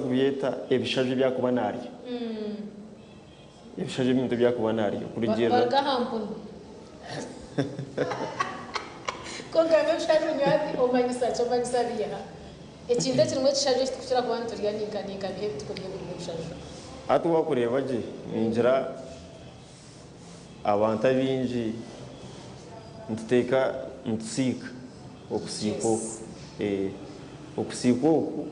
kubyeta ebishaju ebi arikuba naarya. Ebishaju ebintu ebi arikuba naarya kurugiirira. Baruga aha mpunu. Kwonka nk'ebishaju nyowe omanyisa ki? Omanyisa biiha? Ekintu ekirimu ekishaju eki turikukira kuba niturya ninka ninka biiha ebi turikurya ebirimu ebishaju? Hati waakureeba gye ningira abantu abaingi nituteeka nitusiika okusiika oku okusiika oku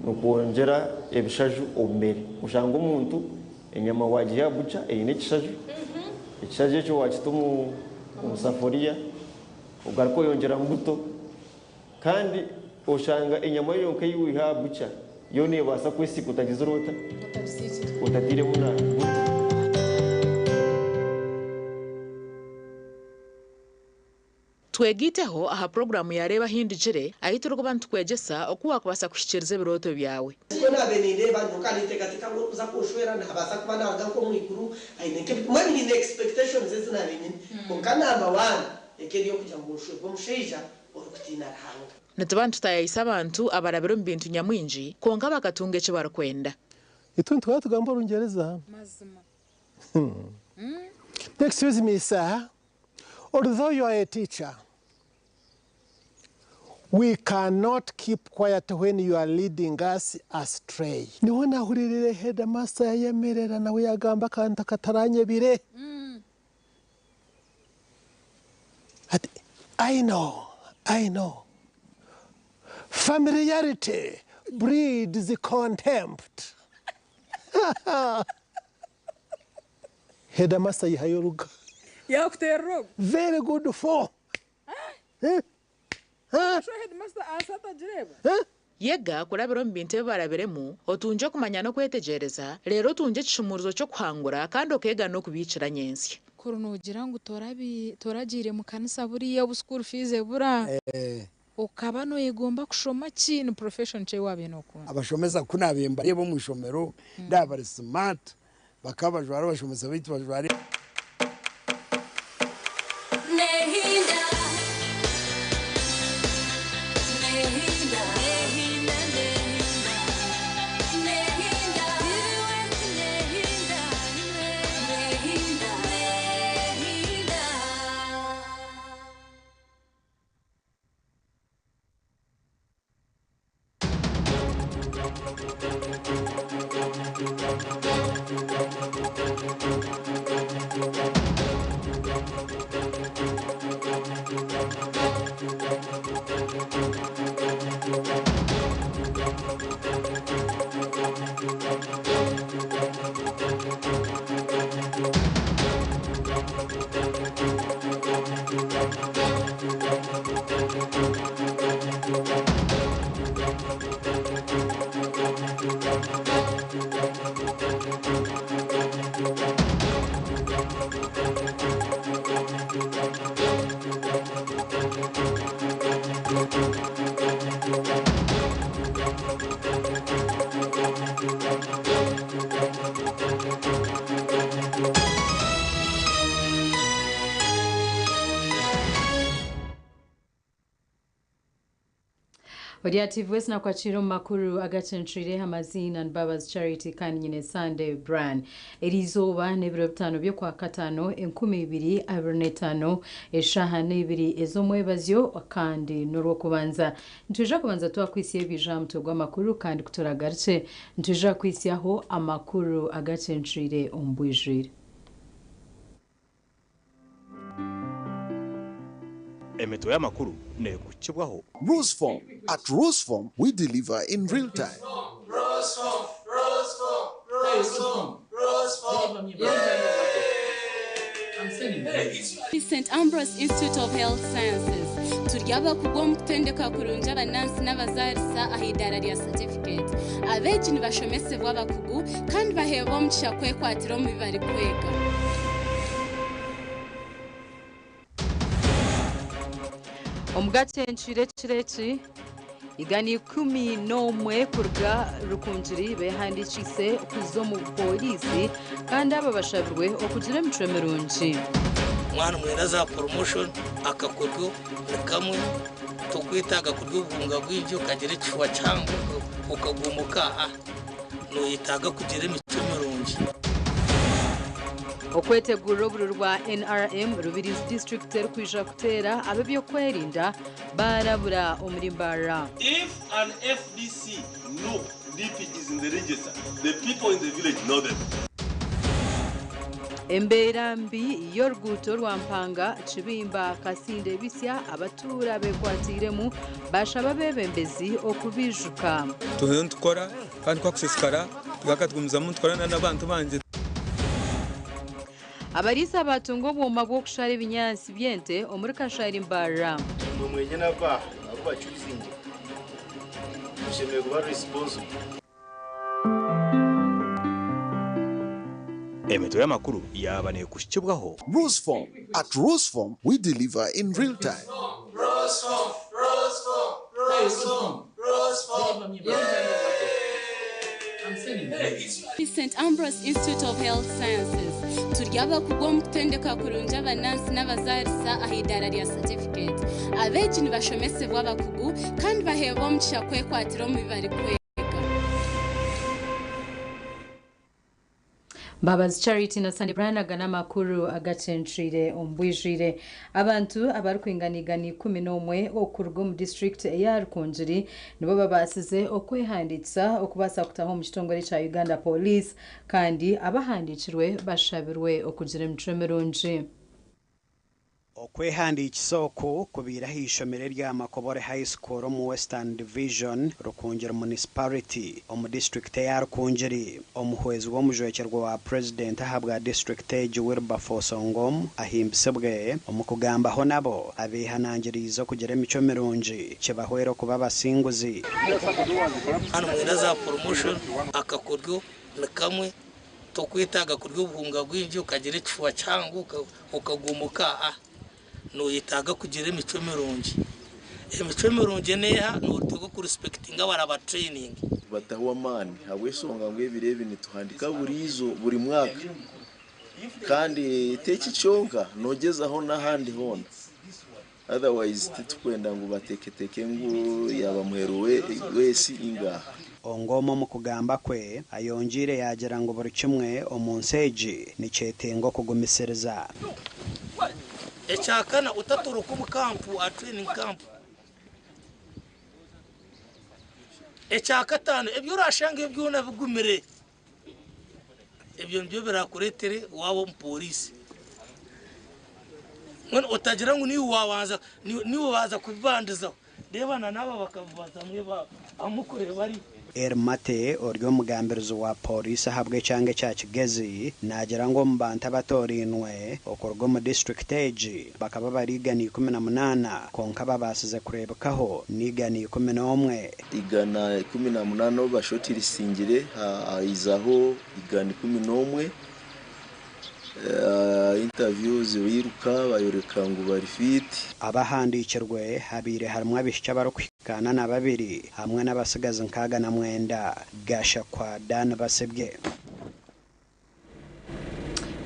nikwongyera ebishaju omu mere oshanga omuntu enyama waagiiha aha bukya eine ekishaju, ekishaju ekyo waakita omu safuriya ogaruka oyongyeramu buto Kandi oshanga enyama yonka ei waiha aha bukya yo neebaasa kwesiika otagizire ota? Otatairemu na buto. Twegaiteho aha puroguraamu ya Reeba Ahindugire, ahu turikuba nitukwegyesa oku waakubaasa kuhikiiriza ebirooto byawe. Nikwo naabaire nindeeba, nyowe nkaba ninteekateeka ngu orikuza kunshwera naabaasa kuba naaruga nk'omu iguru, aine nk'ebi, mbwenu nyine expectations ezi naabaire nyine. Kwonka number one ekaba eri ey'okugira ngu nshwerwe omushaija orikutiina Ruhanga. Nituba nitutaayaayisa abantu abarabire omu bintu nyamwingi kwonka bakatunga eki barikwenda. Itwe nituba tugamba Orungyereza. Mazima. Excuse me sir, although you are a teacher, we cannot keep quiet when you are leading us astray. Niho nahuriirire headmaster yayemerera nawe yagamba akantu akataranyebire. Ati, I know, I know. Familiarity breeds contempt. Headmaster yihayo oruga. Yakuterera ogwo. Very good for. Eh? Eh? Sho headmaster ahansi atagireeba? Eh? Yega kurabira omu bintu ebi barabiremu, otungye okumanya n'okwetegyereza, reero otungye ekishumuurizo ky'okuhangura kandi okeega n'okubiikira nyentsya. Kuri noogira ngu toragiire mu kanisa buriya obu school fees ebura, okaba noyegomba kushoma ki? Ni profession ki ei waabaire nookunda? Abashomesa ku naabaire mbareeba omu ishomero, ndaaba bari smart, bakaba bajwara abashomesa baitu bajwara. Ori aha TV West nakwakira omu makuru agacencwire amaziina ni Babazi Charity kandi nyine Sunday Brian. Eriizooba n'ebiro bitaano by'okwakataano 2025 eshaaha n'eibiri ez'omwebazyo kandi n'orwokubanza. Nitwija kubanza twakwitsya ebiija aha mutwe gw'amakuru kandi kuturagarukye nitwija kukwitsyaho amakuru agacencwire omu bwijwire. Emitwe y'amakuru neekukibwaho. Roseform, At Roseform, we deliver in real time. St Ambrose Institute of Health Sciences turi abakugu omu kutendeka kurungi abanansi n'abazaarisa aha idaara rya certificate. Abeegi nibashomesibwa abakugu kandi baheebwa omugisha kwekwatira omu bi barikwega. Omugaati encwire ekiro eki, 111 kuruga Rukungiri behandiikiise kuza omu bupooriisi kandi aba bashabirwe okugira emicwe mirungi. Mwana mwenda za promotion akakoryo ni kamwe, tokwetaaga kurya obuhunga bwingi okagira ekifuba kihango. okagumuka aha noyetaaga kugira emicwe mirungi. Okwetegurira obururu bwa NRM Rubirizi disiturikiti erikwija kuteera ab'ebyokwerinda baarabura omuri Mbarara. If an FDC, NUP, DP is in the register, the people in the village know them. Embeera mbi y'oruguuto rwa Mpanga, Kibimba, Kasinde Bisya abatuura bekwatiiremu bashaba abeebembezi okubiijuka. Tuheyo nitukora kandi kwakusisikara tugaka tugumizamu nitukorana n'abantu bangye. Abariisa baatunga obwoma bw'okushara ebinyaatsi by'ente omuri Kashari Mbarara. Imwe mwenyine aba abu bacuruzingi mushemereire kuba responsible. Emitwe y'amakuru yaaba neekuhikibwaho. Rusform. At Rusform, we deliver in real time. Rosform, Rosform, Rosform, Rosform. St Ambrose Institute of Health Sciences turi abakugu omu kutendeka kurungi abanansi n'abazaarisa aha idaara rya certificate. Abeegi nibashomesebwa abakugu kandi baheebwa omugisha kwekwatira omu bi barikwega. Mbabazi Charity na Sunday Brian aga n'amakuru agacencwire omu bwijwire. Abantu abarikwingana 111 okuruga omu disiturikiti eya Rukungiri nibo babaasize okwehandiikisa okubaasa kutaha omu kitongore kya Uganda Police kandi abahandiikirwe bashabirwe okugira emicwe mirungi. Okwehandiikisa oku kubaire aha ishomero erya Makobore High School omu Western Division, Rukungiri Municipality omu disiturikiti eya Rukungiri. Omuhwezi w'omujwekyerwa wa Purezidenti ahabwa disiturikiti egi Wilberforce Ongom ahimbisibwe omu kugambaho nabo abeehanangiriize okugira emicwe mirungi kibahwere okuba abasinguzi. Hanu mwine za promotion akakoryo ni kamwe tokwetaaga kurya obuhunga bwingi okagira ekifuba kihango okagumuka aha noyetaaga kugira emicwe mirungi. Emicwe mirungi neeha? Noteekwa kurespectinga abaraba training. Bataho amaani ahabw'eshonga ngu ebiro ebi nituhandika buri buri mwaka kandi teki kyonka nogyezaho n'ahandi hoona otherwise titukwenda ngu bateeketeke ngu yaba muheru w'ensi ingaha. Ongom omu kugamba kwe ayongiire yaagira ngu buri kimwe omu nsi egi nikyetenga okugumisiriza. Ekyakana otatoroka omu kampu aha training camp. Ekyakataano ebi orashangayo byona bigumire ebyo nibyo birakureetere waaba omupooriisi. Mbwenu otagira ngu niiwe waabanza niiwe baaza kubibandizaho. Reeba na n'aba bakabibaza mwe ahu murikureeba ari. Eli Mate ori omugambirizi wa Pooriisi ahabw'ekyanga ekya Kigezi naagira ngu omu bantu abatoorainwe okuruga omu disiturikiti egi bakaba bari 118 kwonka ababaasize kureebekaho ni 111. 118 obu bashortlistingire haizaho 111 interviews biruka bayoreka ngu bari fit. Abahandiikirwe habaire harimu abaishiki abarikuhika 42 hamwe n'abatsigazi 69. Gashakwa Dan Basibye.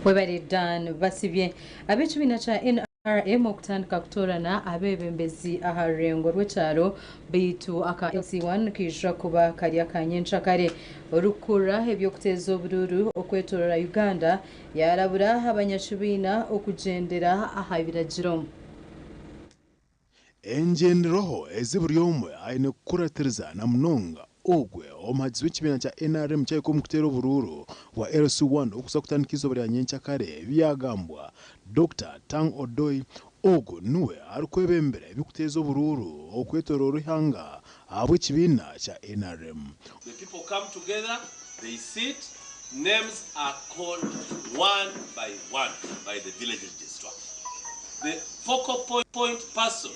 Webare Dan Basibye. Ab'ekibiina kya NRM okutandika kutoorana abeebembezi aha rurengo rw'ekyaro beitu aka LC1 kaija kuba kari akanyencakare. Orikukurira eby'okuteeza oburuuru okwetorora Uganda yarabura abanyakibiina okugyendera aha biragiro. Engenderwaho ezi buri omwe aine kukuratiriza na munonga ogwe omuhagizi w'ekibiina kya NRM kyahika omu kuteera oburuuru bwa LC1 okuza kutandika izooba rya nyencakare byagambwa Dr Tang Odoi ogu niwe arikwebembera eby'okuteeza oburuuru okwetorora ihanga ahabw'ekibiina kya NRM. The people come together, they sit, names are called one by one by the village registrar. The focal point person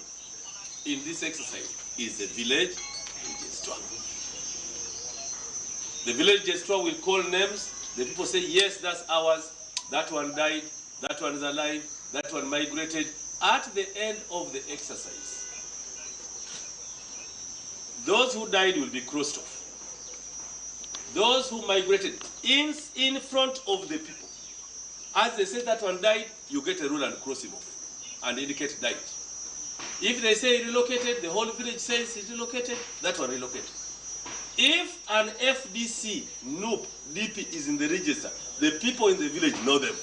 in this exercise is the village registrar. The village registrar will call names. The people say, yes, that's ours. That one died. That one is alive. That one migrated. At the end of the exercise, those who died will be crossed off. Those who migrated in front of the people. As they say that one died, you get a ruler and cross him off and indicate died. If they say relocated, the whole village says he relocated, that one relocated. If an FDC, NUP, DP is in the register, the people in the village know them.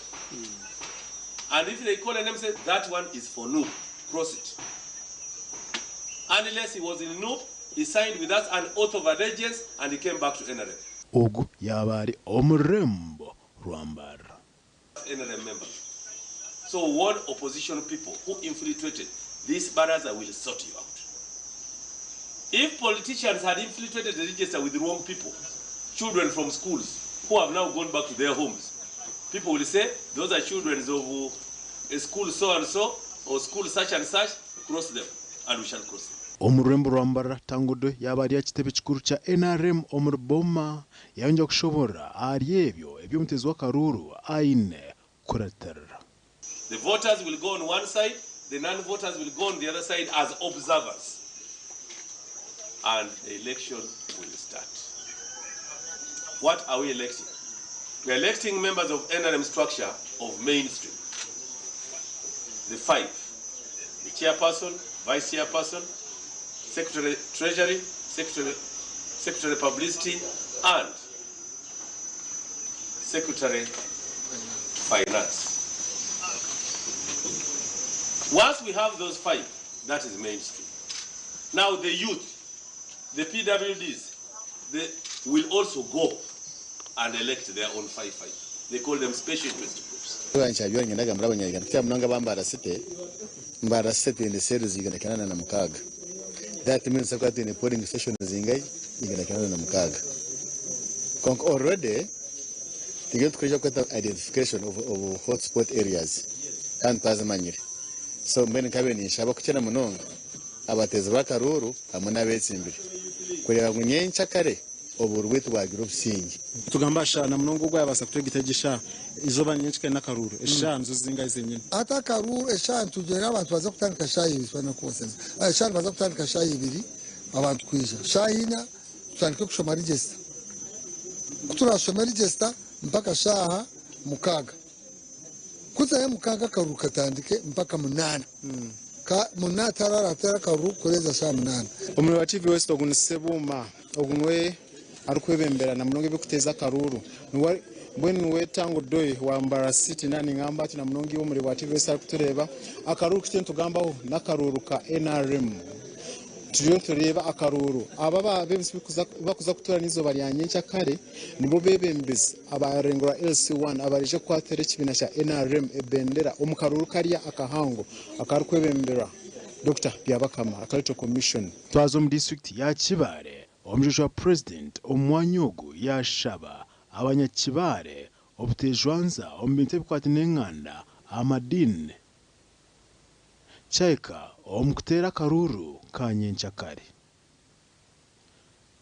And if they call a name, say, that one is for NUP, cross it. Unless he was in NUP, he signed with us an oath of allegiance and he came back to NRM. Ogu yaaba ari omu rurembo rwa Mbarara. NRM members. So warn opposition people who infiltrated this baraza will sort you out. If politicians had infiltrated the register with wrong people, children from schools who have now gone back to their homes, people will say, those are children of a school so and so or school such and such, cross them, and we shall cross them. Omu rurembo rwa Mbarara, Tangodo yaaba ari aha kitebe kikuru kya NRM omuri Boma yayongyera kushoborora ahari ebyo ebi omuteezi w'akaruuru aine kukuratirira. The voters will go on one side, the non-voters will go on the other side as observers. And the election will start. What are we electing? We are electing members of NRM structure of mainstream. The five. The chairperson, vice chairperson, secretary treasury, secretary publicity, and secretary finance. Once we have those five, that is mainstream. Now the youth, the PWDs, they will also go and elect their own 5-5. They call them special interest groups. Nkyabyo ngendaga muri abanyarwanda kugira munonga bambara site mbara site twine series igana kanana na mukaga. That means ko twine polling station zingai igana kanana na mukaga. Konk already tigyo tukuja kweta identification of hotspot areas kandi twazimanyire. So mbene nkabe ninshaba kukira munonga abatezi bakaruru hamwe n'abetsimbire kureba ngu nyenca kare oburu bwitu bwagira obusinge. Tugamba shana munongo gwa yabasa kutegitasha izoba nyenci kare n'akaruru eshanzu zinga zenyine ata akaruru eshanu tugera abantu baza kutandika shayi ibiri bana kubasenza eshanu baza kutandika shayi ibiri abantu kwija shayi ina tutandike kushoma register kuturashoma register mpaka shaha mukaga kuzaye mukaga akaruru katandike mpaka munana. Ka munana tarara tara karuru kureza shaha munana. Omuri wa TV West ogu nisebuma ogunwe arikwebembera na munonga ebikuteza akaruru mbwenu niwe Tango Doi wa Mbarara City nani ngamba ati na munonga iwe omuri wa TV West arikutureeba akaruru kite nitugambaho n'akaruru ka NRM turiyo nitureeba akaruru aba bebembezi bakuza kutura n'izooba rya nyenkya kare nibo bebembezi abarengura LC1 abarije kukwatira ekibiina kya NRM ebendera omu karuru kariya akahango akarikwebembera Dr. Byabakama Electoral Commission. Twaza omu district ya Kibaare omujuju wa president omwanya ogu yashaba abanyakibare obutejwanza omu bintu ebikwatine n'enganda amadini kyeka omu kuteera akaruru ka nyenkyakare.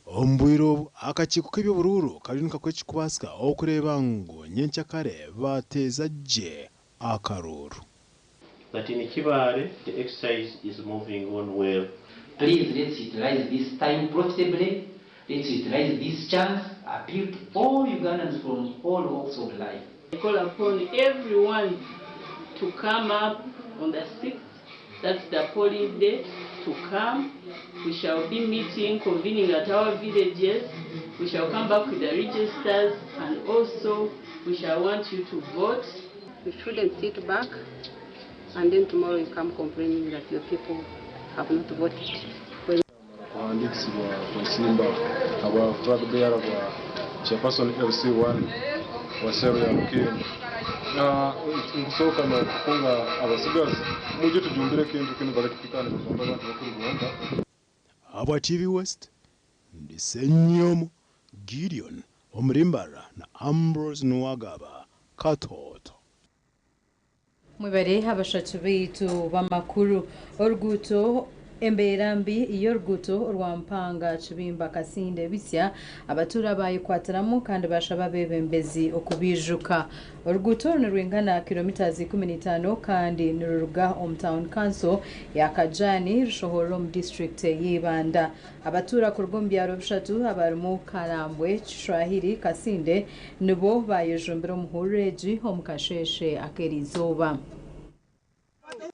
Omu bwire obu akakiiko k'eby'oburuuru kariyo nikakora ekirikubaasika okureeba ngu nyenkyakare bateeza gye akaruru. That in Kibaare, the exercise is moving on well. Please, let's utilize this time profitably. Let's utilize this chance. Appeal to all Ugandans from all walks of life. I call upon everyone to come up on the 6th, that's the polling day, to come. We shall be meeting, convening at our villages. We shall come back with the registers, and also we shall want you to vote. We shouldn't sit back and then tomorrow you come complaining that your people have not voted. Kuhandikisibwa kwesimba aba flag bearer bwa chairperson LC1 wa sero ya Rukiri na nkusooka na kukunga abasigazi muje tujumbire kintu kino balekipikana bagamba abantu bakuru Rwanda. Aba TV West ndi Senyomo Gideon Omurimbara na Ambrose Nuwagaba Katoto. Mwebare abashatu baitu b'amakuru oruguuto embeera mbi y'oruguuto rwa Mpanga Kibimba Kasinde Bisya abatuura bayikwatiramu kandi bashaba abebembezi okubijuka. Oruguuto runo rwingana kilomita 15 kandi niruruga omu town council ya Kajani rushohorera omu district y'Ibanda. Abatuura kuruga omu byaro bishatu abarimu Karambwe, Kishwahiri, Kasinde nibo bayejumbira omuhururu egi omu kasheshe ak'erizooba.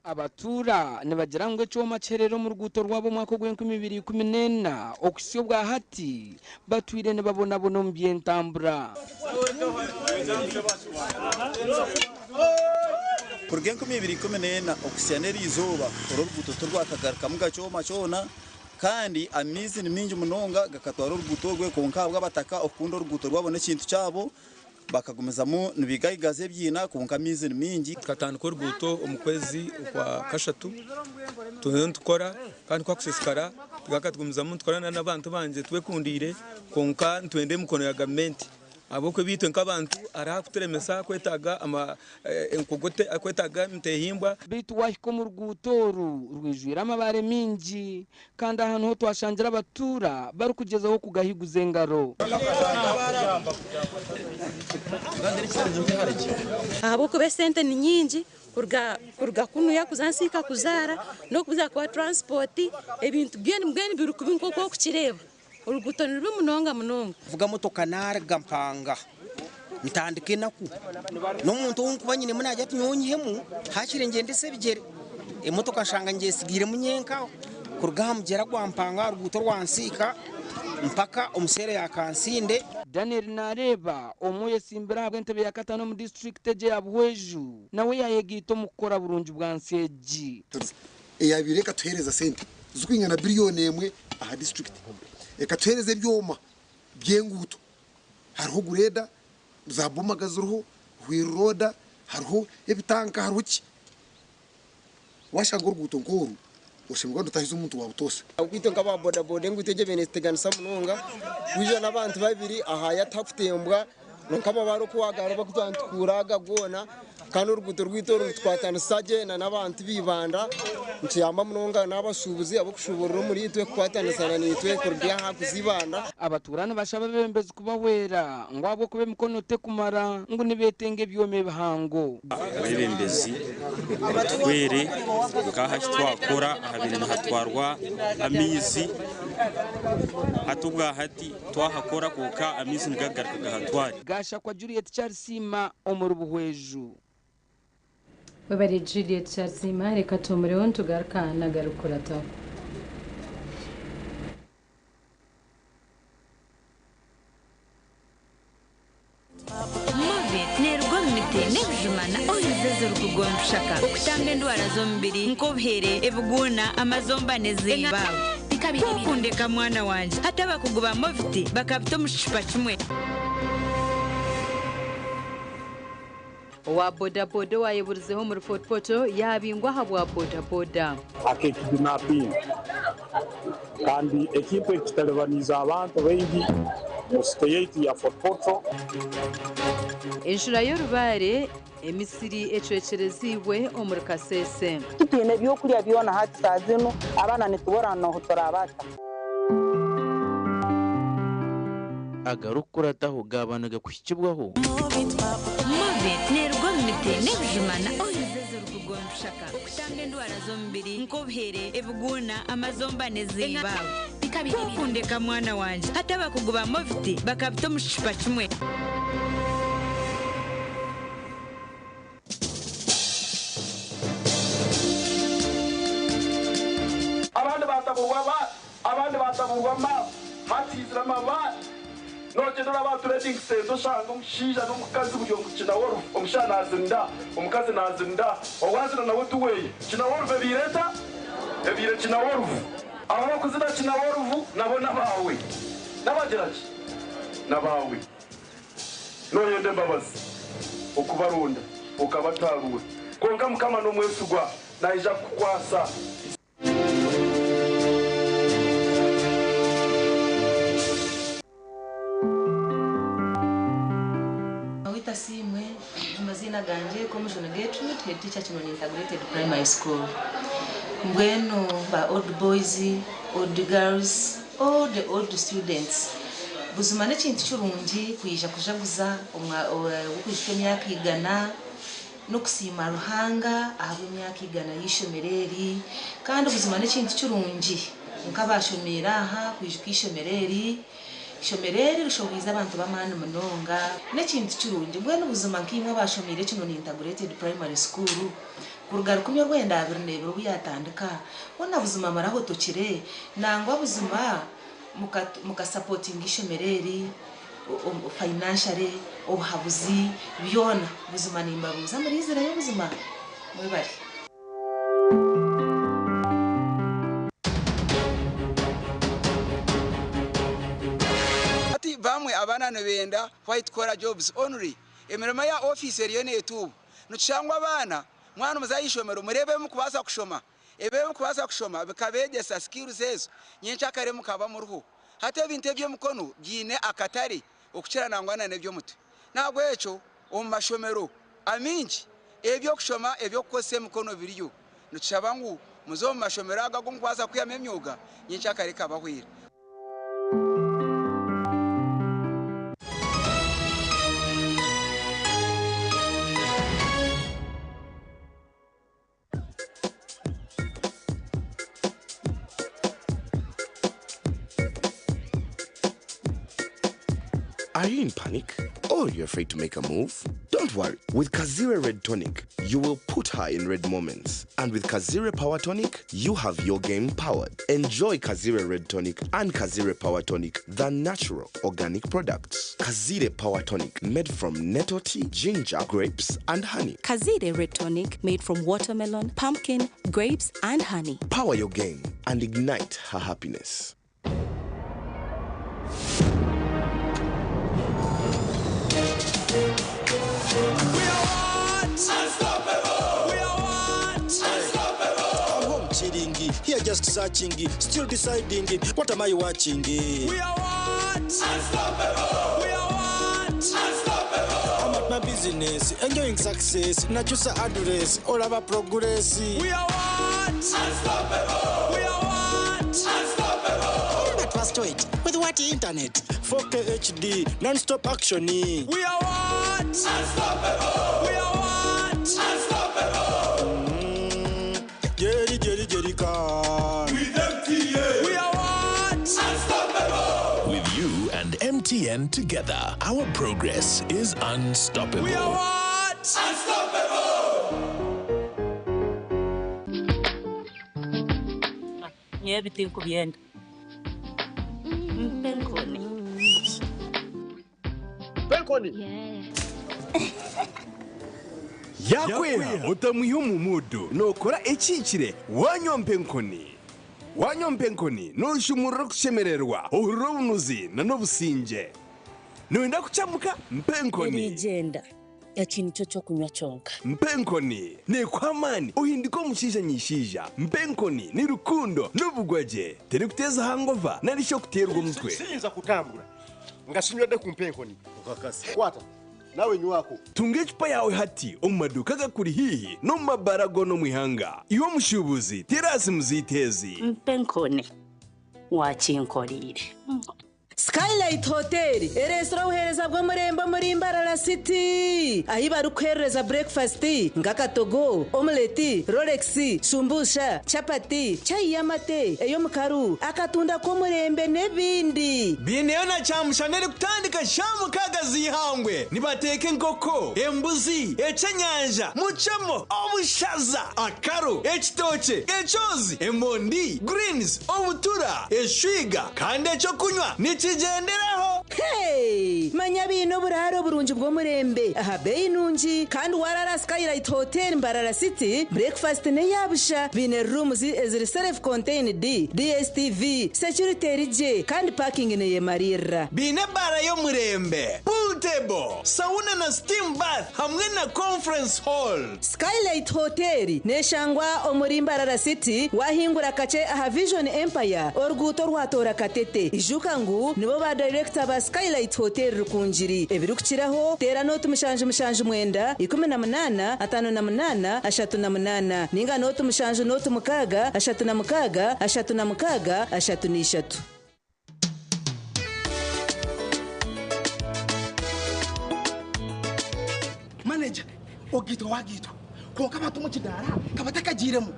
Abatuura nibagira ngu ekyoma kiherire omu ruguuto rwabo omwaka ogw'enkumibiri ikumi n'ena okuhitsya obwa hati batwire nibabonabona omu by'entambura. Kuruga 2014 okuhitsya n'eriizooba, oru oruguuto turwakagarukamu gakyoma kyona, kandi amaizi ni mingi munonga gakatwara oruguuto orwe. Kwonka ahabw'abataka okukunda oruguuto rwabo n'ekintu kyabo, bakagumizamu nibigaigaza ebiina, kwonka amaizi ni mingi. Tukatandika oruguuto omu kwezi okwa kashatu, turiyo nitukora kandi kwakusiisikara tukatugumizamu nitukorana n'abantu bangye twekundiire. Kwonka nitwenda emikono ya gavumenti, ahabw'okuba itwe nk'abantu hariho ahakuturemesa kwetaaga enkogote, kwetaaga emitehimbwa. Beitu wahika omu ruguuto oru rwijwire amabaare mingi, kandi aha niho twashangira abatuura barikugyezaho kugahiguza engaro. Ahabw'okuba esente ni nyingi kuruga kunuya kuza Nsiika kuzaara n'okuza kuba transport, ebintu byona mbwenu biri kubi nk'oku orikukireeba. Oruguuto ni rubi munonga munonga. Vuga motoka naruga Mpanga, ntandika enaku n'omuntu ou nkuba nyinemu naagira ati nyowe onyihemu hakiri ngyendese ebigyere, emotoka nshanga ngyesigiiremu nyenka kuruga aha mugyera gwa Mpanga aha ruguuto rwa Nsiika mpaka omu seero ya Kansinde. Daniel Nareeba, omwe oyesimbire ahabw'entebe ya kataano omu disiturikiti egi eya Buhweju, nawe yaayegaita omu kukora burungi bwa nsi egi. Eyabaire ekatuheereza sente zirikwingana 1 billion aha disiturikiti, ekatuheereza ebyoma by'enguuto, hariho grader, za bomaga ziriho, wheel loader, hariho ebitanka, hariho ki. Washanga oruguuto nk'oru oshemererwa nirutahiza omuntu wa butoosha. Itwe nk'aba bodaboda enguuto egyo ebaire netuteganisa munonga, kwija n'abantu babiri ahaya tihakutembwa, nk'amabaare oku wagareeba oku nitukuura aga goona. Kandi oruguuto rwaitu oru nitukwatanisa gye n'abantu b'Ibanda, nikiyamba munonga n'abashuubuzi ab'okushuuburira omuri itwe kukwatanisana naitwe kuruga aha kuza Ibanda. Abatuura nibashaba abeebembezi kubahwera ngu ahabw'okuba emikono tekumara, ngu nibeetenga ebyoma ebihango. Abeebembezi batuhwere nk'aha twakora ahabire nihatwarwa amaizi, hati obwa hati twahakora kwonka amaizi nigagaruka gahatware. Gashakwa Juliet Kyarisiima omuri Buhweju. Webare Juliet Kyarisiima. Reka tumureho nitugaruka nagarukurataho. Movit neeruga omu miti n'ebijuma na oils ezirikugwa omu bishaka okutamba endwara z'omubiri nk'obuhere, ebiguuna, amazomba n'ezimba. Kukundeka mwana wangye, hati abakugu ba Movit bakabita omu kicupa kimwe. Owa bodaboda owayeburizeho omuri Fort Portal yabingwa aha bwa bodaboda. Akekidnapping kandi ekintu eki kitalibaniize abantu baingi mu state yaitu ya Fort Portal. Enjura y'orubaare, emisiri ecwekyerezibwe omuri Kasese. Tutwine ebyokurya byona hati saa zinu, abaana nitubura noho turabata. Agarikukurataho gaaba nigakuhikibwaho. Movit neeruga omu miti n'ebijuma na oils ezirikugwa omu bishaka okutamba endwara z'omubiri nk'obuhere, ebiguuna, amazomba n'ezimba. Kukundeka mwana wangye, hati abakugu ba Movit bakabita omu kicupa kimwe. Abandi bataburwa amaani, abandi bataburwa amaaso, hatiizire amabaare. Nogyenda oraba trading center, oshanga omushaija n'omukazi buri omu kinaworufu. Omushaija nazinda, omukazi nazinda, owazina nawe tuweye kinaworufu. Ebiire eta ebiire kinaworufu. Abo bakuzina kinaworufu nabo n'abaawe, n'abagira ki n'abaawe. Noyenda embabazi okubarunda okabatarura, konka Mukama n'omwesigwa, naija kukukwasa. Witasiimwe, amazina ganje Commissioner Gertrude, head teacher Kinoni Integrated Primary School. Mbwenu ba old boys, old girls, all the old students, buzima n'ekintu kirungi kwija kujaguza okwijuka emyaka 100 n'okusiima Ruhanga ahabw'emyaka 100 y'ishomero eri. Kandi buzima n'ekintu kirungi nk'abashomeire aha kwijuka ishomero eri. Ishomero eri rishohoize abantu b'amaani munonga, n'ekintu kirungi. Mbwenu buzima nk'imwe abashomeire Kinoni Integrated Primary School, Kuruga 1922 obu yaatandika, hoona buzima murahotokire? Nangwa buzima mukasapotinga eishomero eri financially, obuhabuzi, byona. Buzima nimbabuuza muriizireyo buzima? Mwebare. Hati bamwe abaana nibenda white collar jobs only, emirimo eya ofiisi eriyo netuuba. Nitushangwa abaana mwana muze aha ishomero mureebe ebi mukubaasa kushoma, ebi ebi kushoma bikabeegyesa skills ezo nyenkyakare mukaba muriho. Hati ebintu eby'emikono biine akatare okukira nangwa na n'eby'omutwe. N'ahabw'ekyo omu mashomero amaingi eby'okushoma eby'okukozesa emikono biriyo. Nitushaba ngu muze omu mashomero ago agu mukubaasa kwihamu emyoga nyenkyakare ekabahwera. Are you in panic? Or you're afraid to make a move? Don't worry. With Kazire Red Tonic, you will put her in red moments. And with Kazire Power Tonic, you have your game powered. Enjoy Kazire Red Tonic and Kazire Power Tonic, the natural organic products. Kazire Power Tonic, made from nettle tea, ginger, grapes, and honey. Kazire Red Tonic made from watermelon, pumpkin, grapes, and honey. Power your game and ignite her happiness. Unstoppable! We are what? Unstoppable! I'm home chilling, here just searching, still deciding, what am I watching? We are what? Unstoppable! We are what? Unstoppable! I'm at my business, enjoying success, nachusa address, all about progress. We are what? Unstoppable! We are what? Unstoppable! But first wait, with what internet? 4K HD, non-stop action. We are what? Unstoppable! We are what? Unstoppable! Jerry, Jerry, Jerry, can. With MTN! We are what? Unstoppable! With you and MTN together, our progress is unstoppable. We are what? Unstoppable! Nyewe bitinkubyenda mpenkoni Penkoni. Yakweha otamwiha omu mudu nokora ekikire wanywa mpenkoni wanywa mpenkoni noshumurira okushemererwa ohurira obunuzi na n'obusinge noyenda kucamuka mpenkoni erigenda eki nikyo kyokunywa kyonka mpenkoni nekuha amaani ohindika omushaija nyishaija mpenkoni ni rukundo n'obugwagye terikuteeza hangova nari shi okuteerwa omutwe siyinza kutambula nga sinywedde ku mpenkoni kwata nawe nywako Tunga ecupa yawe hati omu maduuka agakuri haihi n'omu mabara goona omu ihanga. Iwe omushuubuzi terasi muziteezi. Mpenkoni wakinkoriire. Skylight Hotel ereesire obuheereza bw'omurembe omuri Mbarara City ahi barikuheereza breakfast nk'akatogo, omelette, rolex, shumbusha, chapati, chai y'amate, ey'omukaru, akatunda k'omurembe n'ebindi. Biineyo na kyamushana erikutandika shaaha mukaaga z'eihangwe. Nibateeka enkoko, embuzi, ekyenyanja, mucemo, obushaza, akaro, ekitookye, ekyozi, emondi, greens, obutura, eshwiga kandi ekyokunywa nikigyenderaho. Hey! Manya biine oburaaro burungi bw'omurembe aha beeyi nungi kandi warara Skylight Hotel Mbarara City breakfast n'eyabusha biine rooms eziri self contained DSTV security eri gye kandi parking neyemarira. Biine ebaara y'omurembe, pool table, sauna na steam bath hamwe na conference hall. Skylight Hotel neshangwa omuri Mbarara City wahingura kakye aha Vision Empire oruguuto rwatoora Katete. Ijuka ngu nibo ba director ba Skylight Hotel Rukungiri. Ebirikukiraho teera nooti 779 18 58 38 ninga nooti 7 nooti 6 36 36 33. Manager, ogitwa wagitwa konka abantu mu kidara kabatakagiiremu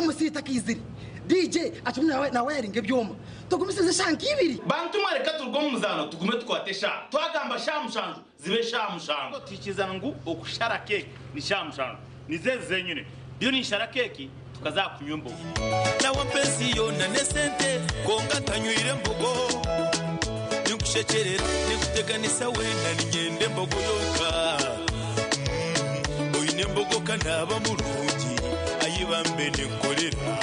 MC takaizire DJ akimwe nawe nawe yaringa ebyoma tugumisize shanka ibiri. Bantu mwareka turuge omu muzaano tugume tukwate eshaaha twagamba shaaha 7 zibe shaaha 7 twikiriza ngu okushara keeki ni shaaha 7 nizo ezi zenyine. Ndiyo ninshara keeki tukaza aha kunywa embogo. Nawe ampa ensi yoona n'esente kwonka ntanywire mbogo. Ninkushekyerera, ninkuteganisa weena niinyenda embogo yonka. Oine embogo ka naaba murungi, ai bambe ninkukorera.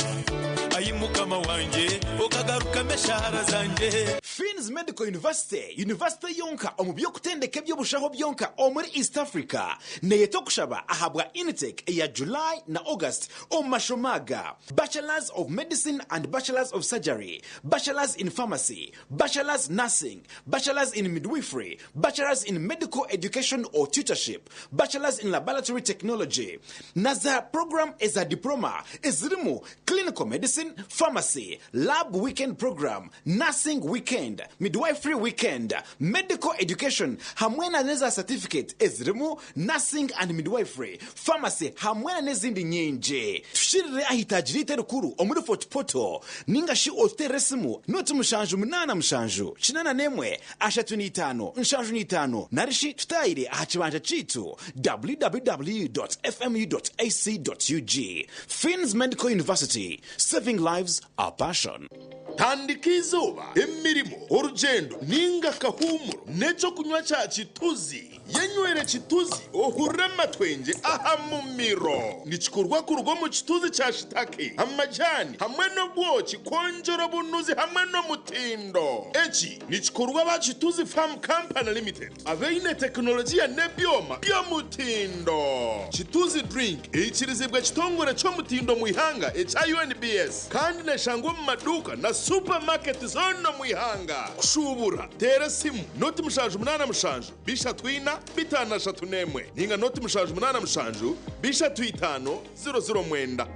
Ai Mukama wangye, okagarukamu eshaara zangye. Finn's Medical University, yunivasite yonka omu by'okutendeka eby'obushaho byonka omuri East Africa, neyeta okushaba ahabwa intake eya July na August omu mashomo aga, Bachelors of Medicine and Bachelors of Surgery, Bachelors in Pharmacy, Bachelors Nursing, Bachelors in Midwifery, Bachelors in Medical Education or Tutorship, Bachelors in Laboratory Technology, na za puroguraamu eza Diploma ezirimu Clinical Medicine, Pharmacy, Lab Weekend Program, Nursing Weekend, Midwifery Weekend, Medical Education hamwe na n'eza satifiketi ezirimu Nursing and Midwifery, Pharmacy hamwe na n'ezindi nyingi. Tushirire aha itaagi ryaitu erikuru omuri Fort Portal ninga shi otuteerere esimu noti 7 8 7 81 35 75 nari shi tutaayire aha kibanja kyaitu www.fmu.ac.ug. Finn's Medical University, Saving Lives, Our Passion. Tandika eizooba, emirimo, orugyendo nainga akahuumuro n'eky'okunywa kya Kituzi. Yenywere Kituzi ohurire amatwengye aha mumiro. Nikikorwa kuruga omu kituzi kya shitake, amajaani hamwe n'obwoki kwongyera obunuzi hamwe n'omutindo. Eki nikikorwa aba Kituzi Farm Company Limited abaine tekinologiya n'ebyoma by'omutindo. Kituzi Drink eikirizibwe ekitongore ky'omutindo omu ihanga ekya UNBS kandi neshangwa omu maduuka na supamaketi zoona omu ihanga. Kushuubura, teera esimu noti 787 34 531 ninga noti 787 35 00 9.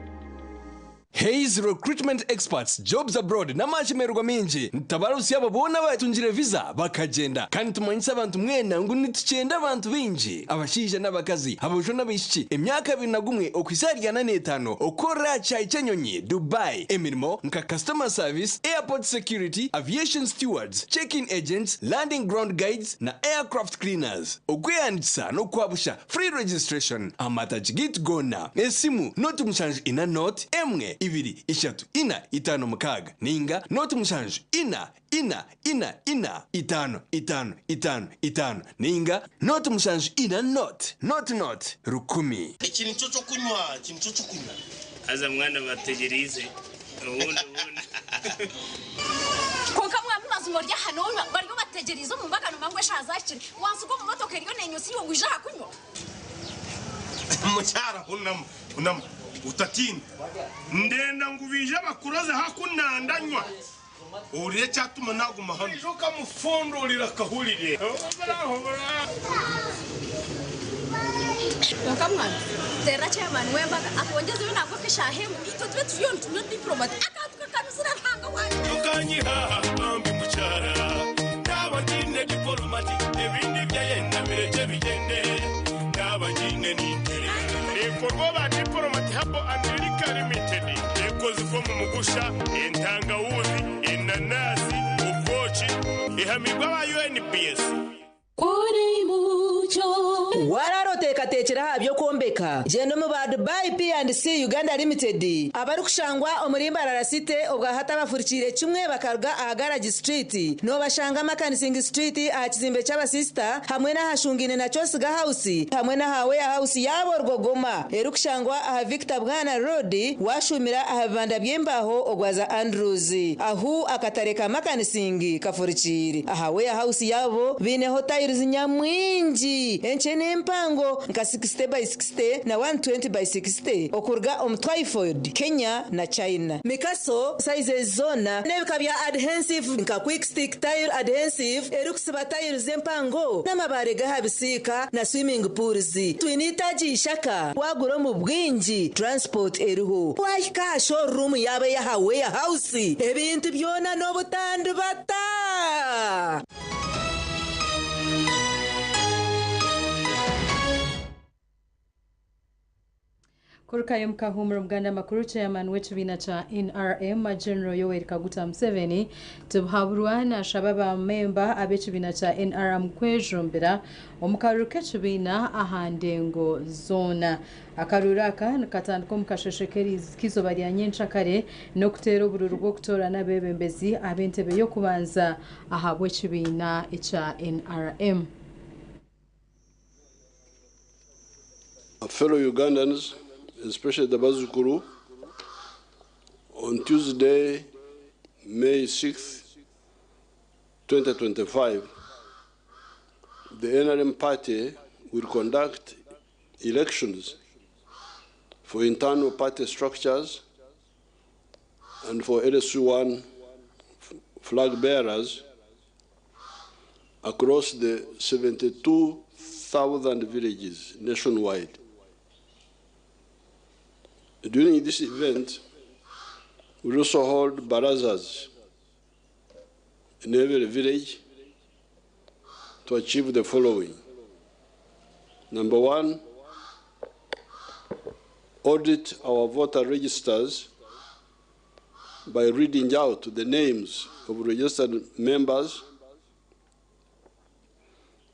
Hays Recruitment Experts, Jobs Abroad n'amashemererwa maingi nitutabarutsya abo boona abatungire visa bakagyenda. Kandi nitumanyisa abantu mwena ngu nitukyenda abantu baingi, abashaija n'abakazi, aboojo n'abaishiki, emyaka 21 okuhitsya ahari 45 okukorera aha kishaayi ky'enyonyi, Dubai, emirimo nka Customer Service, Airport Security, Aviation Stewards, Check-in Agents, Landing Ground Guides na Aircraft Cleaners. Okwehandiikisa n'okwabusha, Free registration, Amatagi gaitu goona, esimu, noti 7 4 0 1 2 3 4 5 6 ninga noti 7 4 4 4 4 5 5 5 5 ninga noti 7 4 0 0 0 1000. Eki nikyo ky'okunywa, eki nikyo ky'okunywa. Haza mwana bategyereize obundi obundi. Kwonka mwami mazima ori aha nonywa bariyo bategyereize omu mbaga nomanya ngu eshaaha zahikire wansiga omu motoka eriyo nenyusa iwe ngu ija aha kunywa. Mukyara hunama, hunama otatiina. Ndenda ngu baije bakuroze haku nandanywa. Ohurire ekyatuma naguma hanu. Oija okamufundurira akahurire. Kwonka mwana terera chairman w'embaga atwongyezeyo nangwa nk'eshaaha emwe itwe tube turiyo nitunywa diplomat akantu kakanuzire Ruhanga wangye. Tokanyiha bambi mukyara naba ngiine dipolomati ebindi byayenda birekye bigyende naba ngiine ninterera. Neekorwa aba Diplomat Herbal and Liquor Limited. Ekozirwe omu mugusha, entangawuzi, enanasi, obwoki. Ehamiibwe aba UNBS. Waaraara oteekateekire aha by'okwombeka? Gyenda omu ba Dubai P&C Uganda Limited abarikushangwa omuri Mbarara City obwa hati abafurikiire kimwe bakaruga aha Garage Street. Noobashanga Makanising Street aha kizimbe ky'abasisita hamwe n'ahashungaine na Kyosiga House hamwe n'aha Warehouse yaabo Rwogoma erikushangwa aha Victor Bwana Road waashuumira aha bibanda by'embaaho ogwaza Andrews ahu akatare ka Makanising kafurikiire. Aha Warehouse yaabo baineho tiles nyamwingi enkye n'empango nka 60 by 60 na 120 by 60 okuruga omu Twyford, Kenya na China. Mikaso sizes zoona n'ebika bya adhensive nka Quick Stick Tile Adhensive erikusiba tiles empango n'amabaare g'aha bisiika na swimming pools. Twine eitaagi ishaka waagura omu bwingi transport eriho. Waahika aha showroom yaabo ey'aha Warehouse ebintu byona n'obutandibata. Kurukayo mukahumura Omuganda Makuru Chairman w'ekibiina kya NRM General Yoweri Kaguta Museveni Tibuhaburwa nashaba ba memba ab'ekibiina kya NRM kwejumbira omu karuru k'ekibiina aha ndengo zoona. Akaruru aka nikatandika omu kasheshe k'eizooba rya nyencakare n'okuteera obururu bw'okutoorana abeebembezi ab'entebe y'okubanza ahabw'ekibiina ekya NRM. Fellow Ugandans, especially the Bazukuru, on Tuesday, May 6th, 2025, the NRM party will conduct elections for internal party structures and for LSU1 flag bearers across the 72,000 villages nationwide. During this event, we also hold barazas in every village to achieve the following. Number one, audit our voter registers by reading out the names of registered members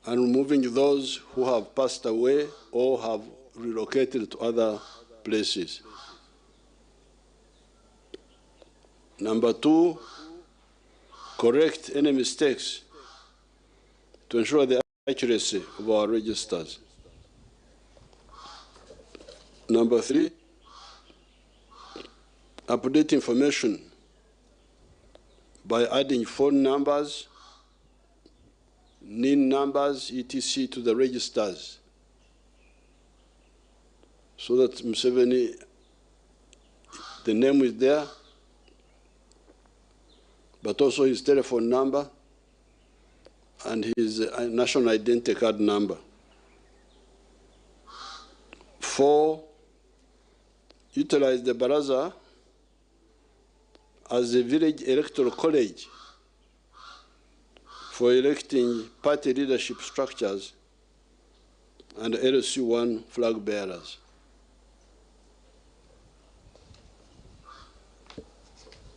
and removing those who have passed away or have relocated to other places. Number two, correct any mistakes to ensure the accuracy of our registers. Number three, update information by adding phone numbers, NIN numbers, etc. to the registers so that Museveni, the name is there, but also his telephone number and his national identity card number. Four, utilize the Baraza as a village electoral college for electing party leadership structures and LSU1 flag bearers.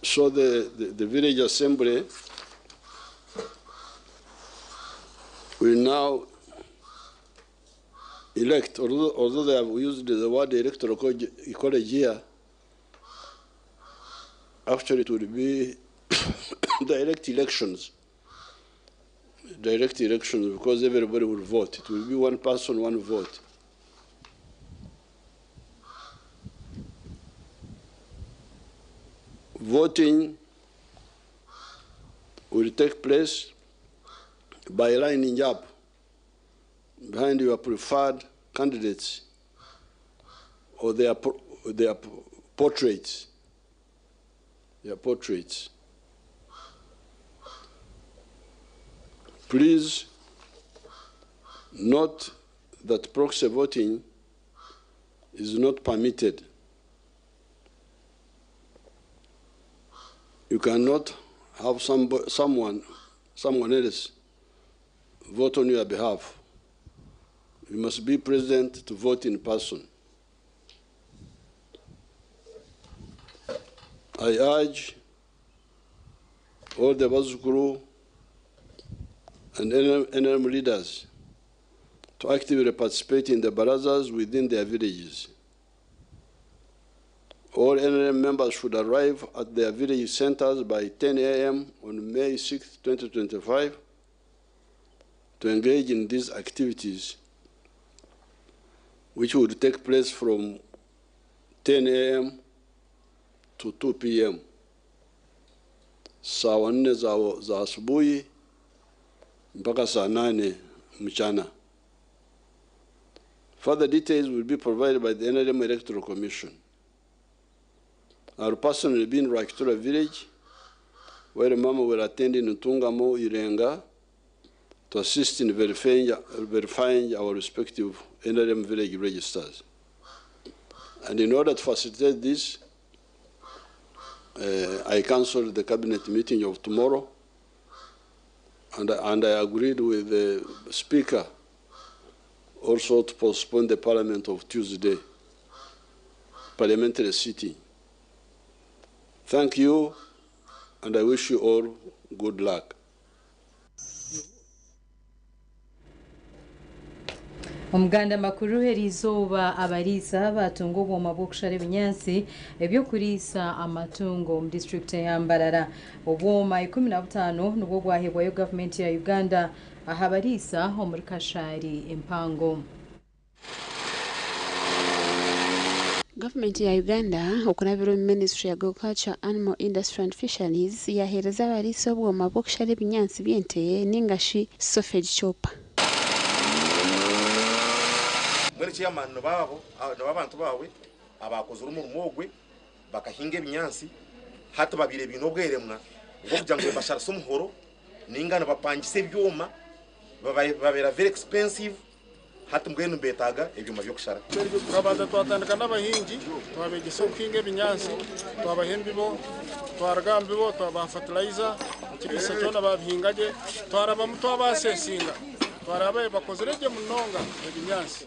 So the village assembly will now elect, although they have used the word electoral college here, actually it will be direct elections. Direct elections, because everybody will vote. It will be one person, one vote. Voting will take place by lining up behind your preferred candidates or their portraits. Their portraits. Please note that proxy voting is not permitted. You cannot have someone else vote on your behalf. You must be present to vote in person. I urge all the Bazukuru and NRM leaders to actively participate in the barazas within their villages. All NRM members should arrive at their village centers by 10 a.m. on May 6, 2025 to engage in these activities, which would take place from 10 a.m. to 2 p.m. Saa 4 za asubuhi mpaka saa 8 mchana. Further details will be provided by the NRM Electoral Commission. I will personally be in Rwakitura village, where Mama will attend in Ntungamo, Irenga, to assist in verifying our respective NRM village registers. And in order to facilitate this, I cancelled the cabinet meeting of tomorrow, and I agreed with the speaker also to postpone the parliament of Tuesday. parliamentary sitting. Thank you, and I wish you all good luck. Omuganda makuru eriizooba abariisa batunga obwoma bw'okushara ebinyaatsi eby'okuriisa amatungo omu disitulikiti eya Mbarara. Obwoma 15 nibwo bwahebwayo gavumenti ya Uganda aha bariisa omuri Kashari empango. Gavumenti ya Uganda okurabira omu Ministry ya Agriculture, Animal Industry and Fisheries yaheereza abariisa obwoma bw'okushara ebinyaatsi by'ente ningashi sausage chopper. Mbwenu chairman nibo abantu baawe abaakozire omurimo ogwe bakahinga ebinyaatsi hati babaire baine obweremwa bw'okugira ngu nibasharisa omuhoro ninga nibapangisa ebyoma bibabeera very expensive hati mbwenu nibetaaga ebyoma by'okushara. Tukabanza twatandika n'abahingi twabegyesa okuhinga ebinyaatsi, twabaha embibo, twaruga aha mbibo twabaha fertilizer, ekiriisa kyona babihinga gye, twarabamu twabasesinga twareeba bakozire gye munonga ebinyaatsi.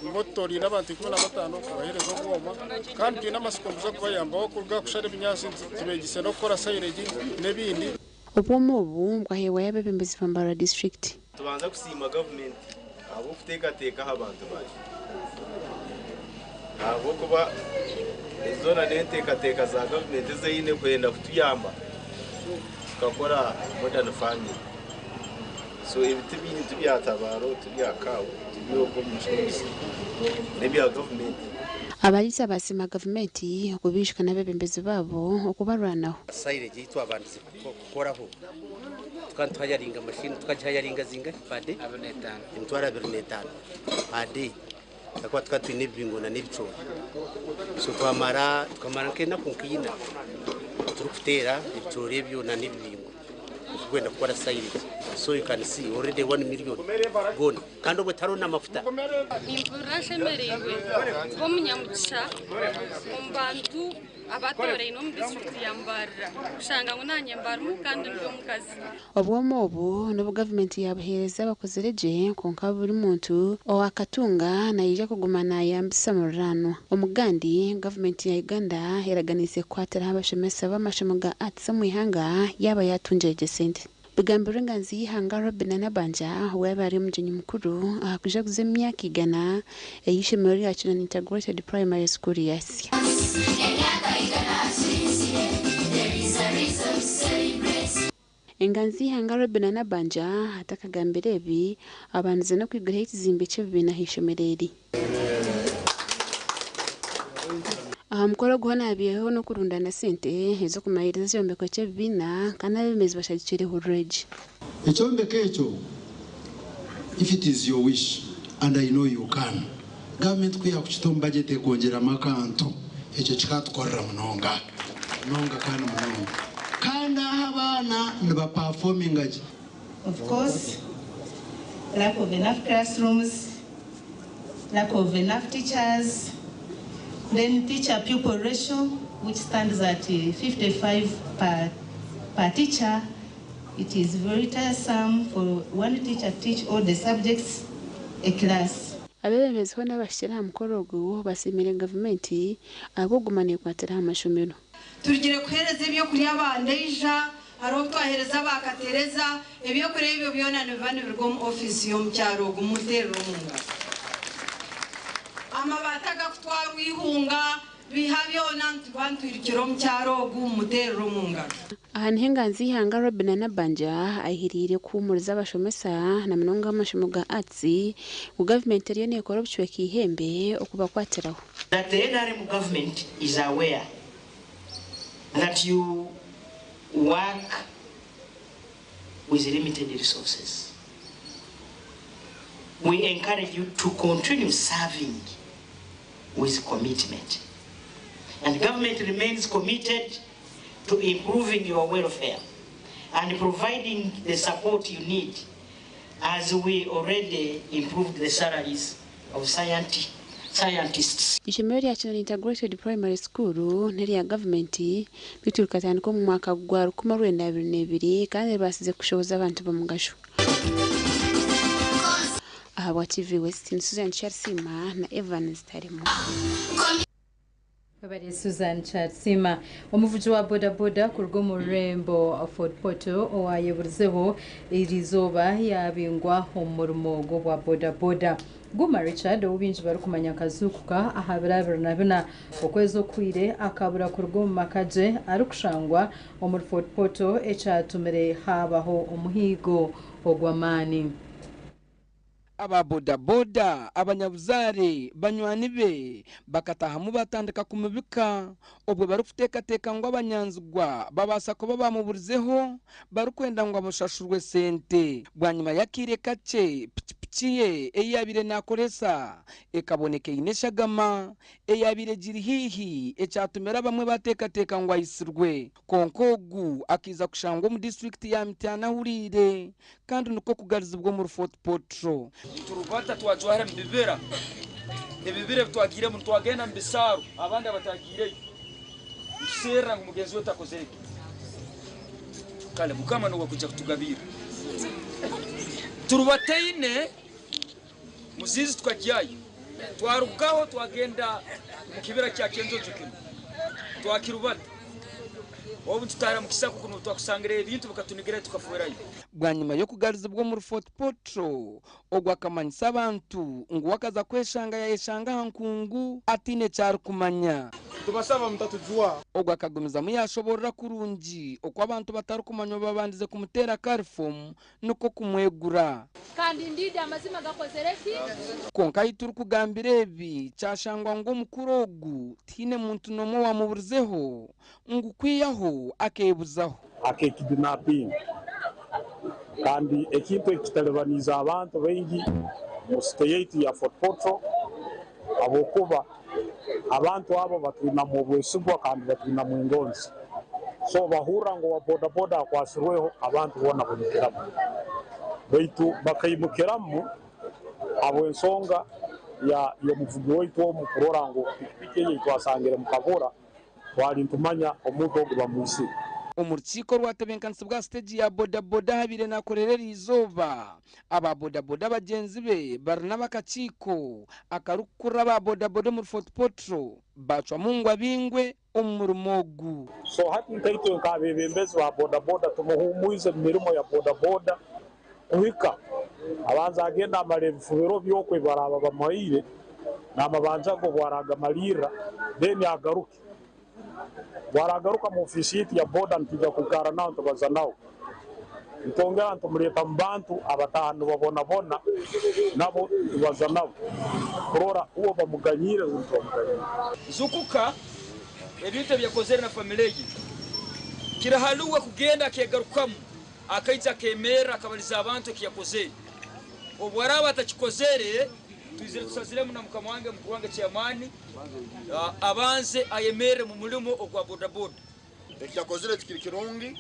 Nibo tutoraine abantu 15 kubaheereza obwoma kandi twine amatsiko nituza kubayambaho kuruga aha kushara ebinyaatsi tubegyese n'okukora silage n'ebindi. Obwoma obu bwaheebwayo abeebembezi ba Mbarara disiturikiti. Tubanza kusiima gavumenti ahabw'okuteekateeka aha bantu baayo ahabw'okuba ezi zoona n'enteekateeka za gavumenti ezi eine kwenda kutuyamba tukakora modern farming. So ebi ti bya Tabaro, ti bya CAO, ti by'ogwo omucuruuzi, n'ebya gavumenti. Abariisa baasiima gavumenti okubaijukya n'abeebembezi baabo okubarwanaho. Silage ei twabandize kukoraho tukaba nituhayaringa mashini tukagihayaringa zingahi per day? 25,000 per day ahakuba tukaba twine ebibingo na n'ebicoori so twamara tukamara nk'enaku nk'ina turikuteera ebicoori ebyo na n'ebibingo turikwenda kukora silage so you can see already 1 million gone kandi obwo tihariho n'amafuta. Nimpurira nshemereirwe kuba omunyamugisha omu bantu abatoorainwe omu disiturikiti ya Mbarara kushanga ngu naanye mbarimu kandi ndi omukazi. Obwoma obu n'obu gavumenti yaabuheereza abakozire gye kwonka buri muntu owaakatunga naija kuguma naayambisa muriraanwa. Omugandi, gavumenti ya Uganda eraganiise kukwatiraho abashomesa b'amashomo ga Arts omu ihanga yaaba yaatungire gye sente. Bigambirwe enganzi y'eihanga Robinah Nabbanja owaaba ari omugyenyi mukuru aha kujaguza emyaka igana ey'eishomero rya Kinoni Integrated Primary School yahitsya. Enganzi y'eihanga Robinah Nabbanja atakagambire ebi, abandize n'okwiguraho ekizimbe ky'ebibiina ah'eishomero eri. Aha mukoro ogu hoona habaireho n'okurundaana sente ez'okumayiriza ekyombeko ky'ebibiina kandi abeebembezi bashagikire ehururu egi. Ekyombeko ekyo if it is your wish and I know you can, gavumenti ku yaakukita omu bajeti ekongyeramu akantu, ekyo kikaatukorera munonga munonga kandi munonga. Kandi aha abaana nibapafominga gye. Of course, lack of enough classrooms, lack of enough teachers, then teacher-pupil ratio, which stands at 55 per teacher. It is very tiresome for one teacher to teach all the subjects a class. Abeebembezi hoona abahikire aha mukoro ogu basiimire gavumenti ahabw'okuguma neekwatira aha mashomero. Turugire kuheereza ebyokurya abandaija, hariho obu twaheereza aba Katereza, ebyokurya ebyo byona nibiba nibiruga omu ofiisi y'omukyaro ogu mumuteerere omu ngaro. Amabaati agakutwarwa eihunga, biiha byona nituba nitwirukira omukyaro ogu mumuteerere omu ngaro. Aha niho enganzi y'eihanga Robinah Nabbanja ahiriire kuhuumuriza abashomesa na munonga ab'amashomo ga Arts ngu gavumenti eriyo neekora obucweka eihembe okubakwatiraho. That the NRM government is aware that you work with limited resources. We encourage you to continue serving with commitment. And government remains committed to improving your welfare and providing the support you need, as we already improved the salaries of scientists. Ishomero rya Kinoni Integrated Primary School n'erya gavumenti beitu rikatandika omu mwaka gwa 1922 kandi ribaasize kushohoza abantu b'omugasho. Ahabwa TV West ni Susan Kyarisiima na Evans Taremwa. Webale Susan Kyatsima. Omuvugi wa bodaboda kuruga omu rurembo Fort Portal owayeburizeho eriizooba yabingwa omu murimo gw'obwa bodaboda. Guma Richard ou baingi barikumanya nka Zuukuka aha biro 24 okwezi okuhwire akabura kuruga omu maka gye arikushangwa omuri Fort Portal ekyatumire habaho omuhiigo ogw'amaani. Aba bodaboda, abanyabuzaare, banywani be bakatahamu batandika kumubika obwo barikuteekateeka ngu abanyanzigwa babaasa kuba bamuburizeho barikwenda ngu abashashurwe sente. Bwanyima y'akaire kakye, pikipiki ye ei yaabaire naakoresa ekaboneka eine eshagama eyaabaire egiri haihi ekyatumire abamwe bateekateeka ngu aitsirwe. Kwonka ogu akaija kushangwa omu disiturikiti ya Mityana ahuriire kandi nikwo kugarizibwa omuri Fort Portal. Niturubata twajwahira mu bibira, ebibira ebi twagiiremu nitwagenda mu bisaaro abandi abatagiireyo nituserra ngu mugenzi wetu akozere ki. Kale Mukama nuwe akwija kutugabirra. Turubataine Muziizi tukagyayo, twarugaho twagenda omu kibira kya Kyenjojo kinu twakirubata. Obu nitutahira mu kisaka oku nuho twakusangireyo ebintu bikatunigirayo tukafeerayo. Bwanyima y'okugarizibwa omuri Fort Portal, ogwo akamanyisa abantu ngu we akaza kweshanga yayeshanga aha nkungu ataine eki arikumanya. Tubasaba mutatujwaho. Ogwo akagumizamu yashoborora kurungi oku abantu batarikumanywa babandize kumuteera karifomu nikwo kumwegura. Kandi ndiidi amazima gakozere ki? Kwonka ahi turikugambira ebi, kyashangwa ngu omukuru ogu tihaine muntu n'omwe owaamuburizeho ngu kwihaho akeebuzaho. Ak'ekidinapinga kandi ekintu eki kitalibaniize abantu baingi omu site yaitu ya Fort Portal habwokuba abantu abo batwinamu obwesigwa kandi batwinamu engonzi. So bahurra ngu owa bodaboda akwasirweho abantu boona baimukiramu. Baitu bakaimukiramu habw'ensonga ya y'omuvugi waitu omu kurora ngu pikipiki ei eitwasangire mu kabura twali nitumanya omuntu ogu bamwisire. Omu rukiiko orwatebenkanisibwa aha siteegi ya bodaboda ahabaire nakorera eriizooba, aba bodaboda bagyenzi be bari n'abakakiiko akarikukurira aba bodaboda omuri Fort Portal bacwamu ngu abingwe omu murimo ogu. So hati nkaitwe nk'abebembezi ba bodaboda tumuhumwize mu mirimo ya bodaboda kuhika abanze agende amare ebifubiro bye okwo ebi baraaba bamuhaire n'amabanja ge obu aragamalirra then agaruke. Obu aragaruka mu ofiisi yaitu ya boda nitwija kwikara nawe nitubaza nawe. Nitwongera nitumureeta mu bantu abataaha nibabonabona nabo tubaza nabo kurora uwe bamuganyiire rundi tibamuganyiire. Zukuka ebintu ebi yakozere na famile ye. Kiri hali uwe kugenda akegarukamu, akaija akemerra akabaliza abantu eki yakozere. Obu araaba atakikozere, twizire tusaziremu na mukama wange mukuru wange ceyamaani abanze ayemerre mu mulimo ogwa bodaboda. Eki yakozire tikiri kirungi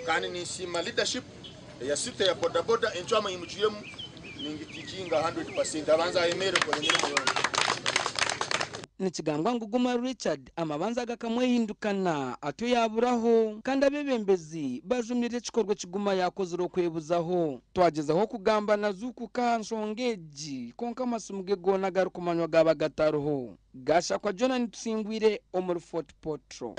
kandi ninsiima leadership eya city ya bodaboda encwamu ei mucwiremu ningitikinga 100% abanze ayemerre kukora emirimo yoona. Nikigambwa ngu Guma Richard amabanza gakamwehindukana atyo yaaburaho kandi abeebembezi bajumirira ekikorwa eki Guma yaakozire okwebuzaho. Twagyezaho kugamba na Zuukuka aha nshonga egi kwonka amasimu ge goona agarikumanywa gaaba gatariho. Gashakwa Jonah Nitusingwire omuri Fort Portal.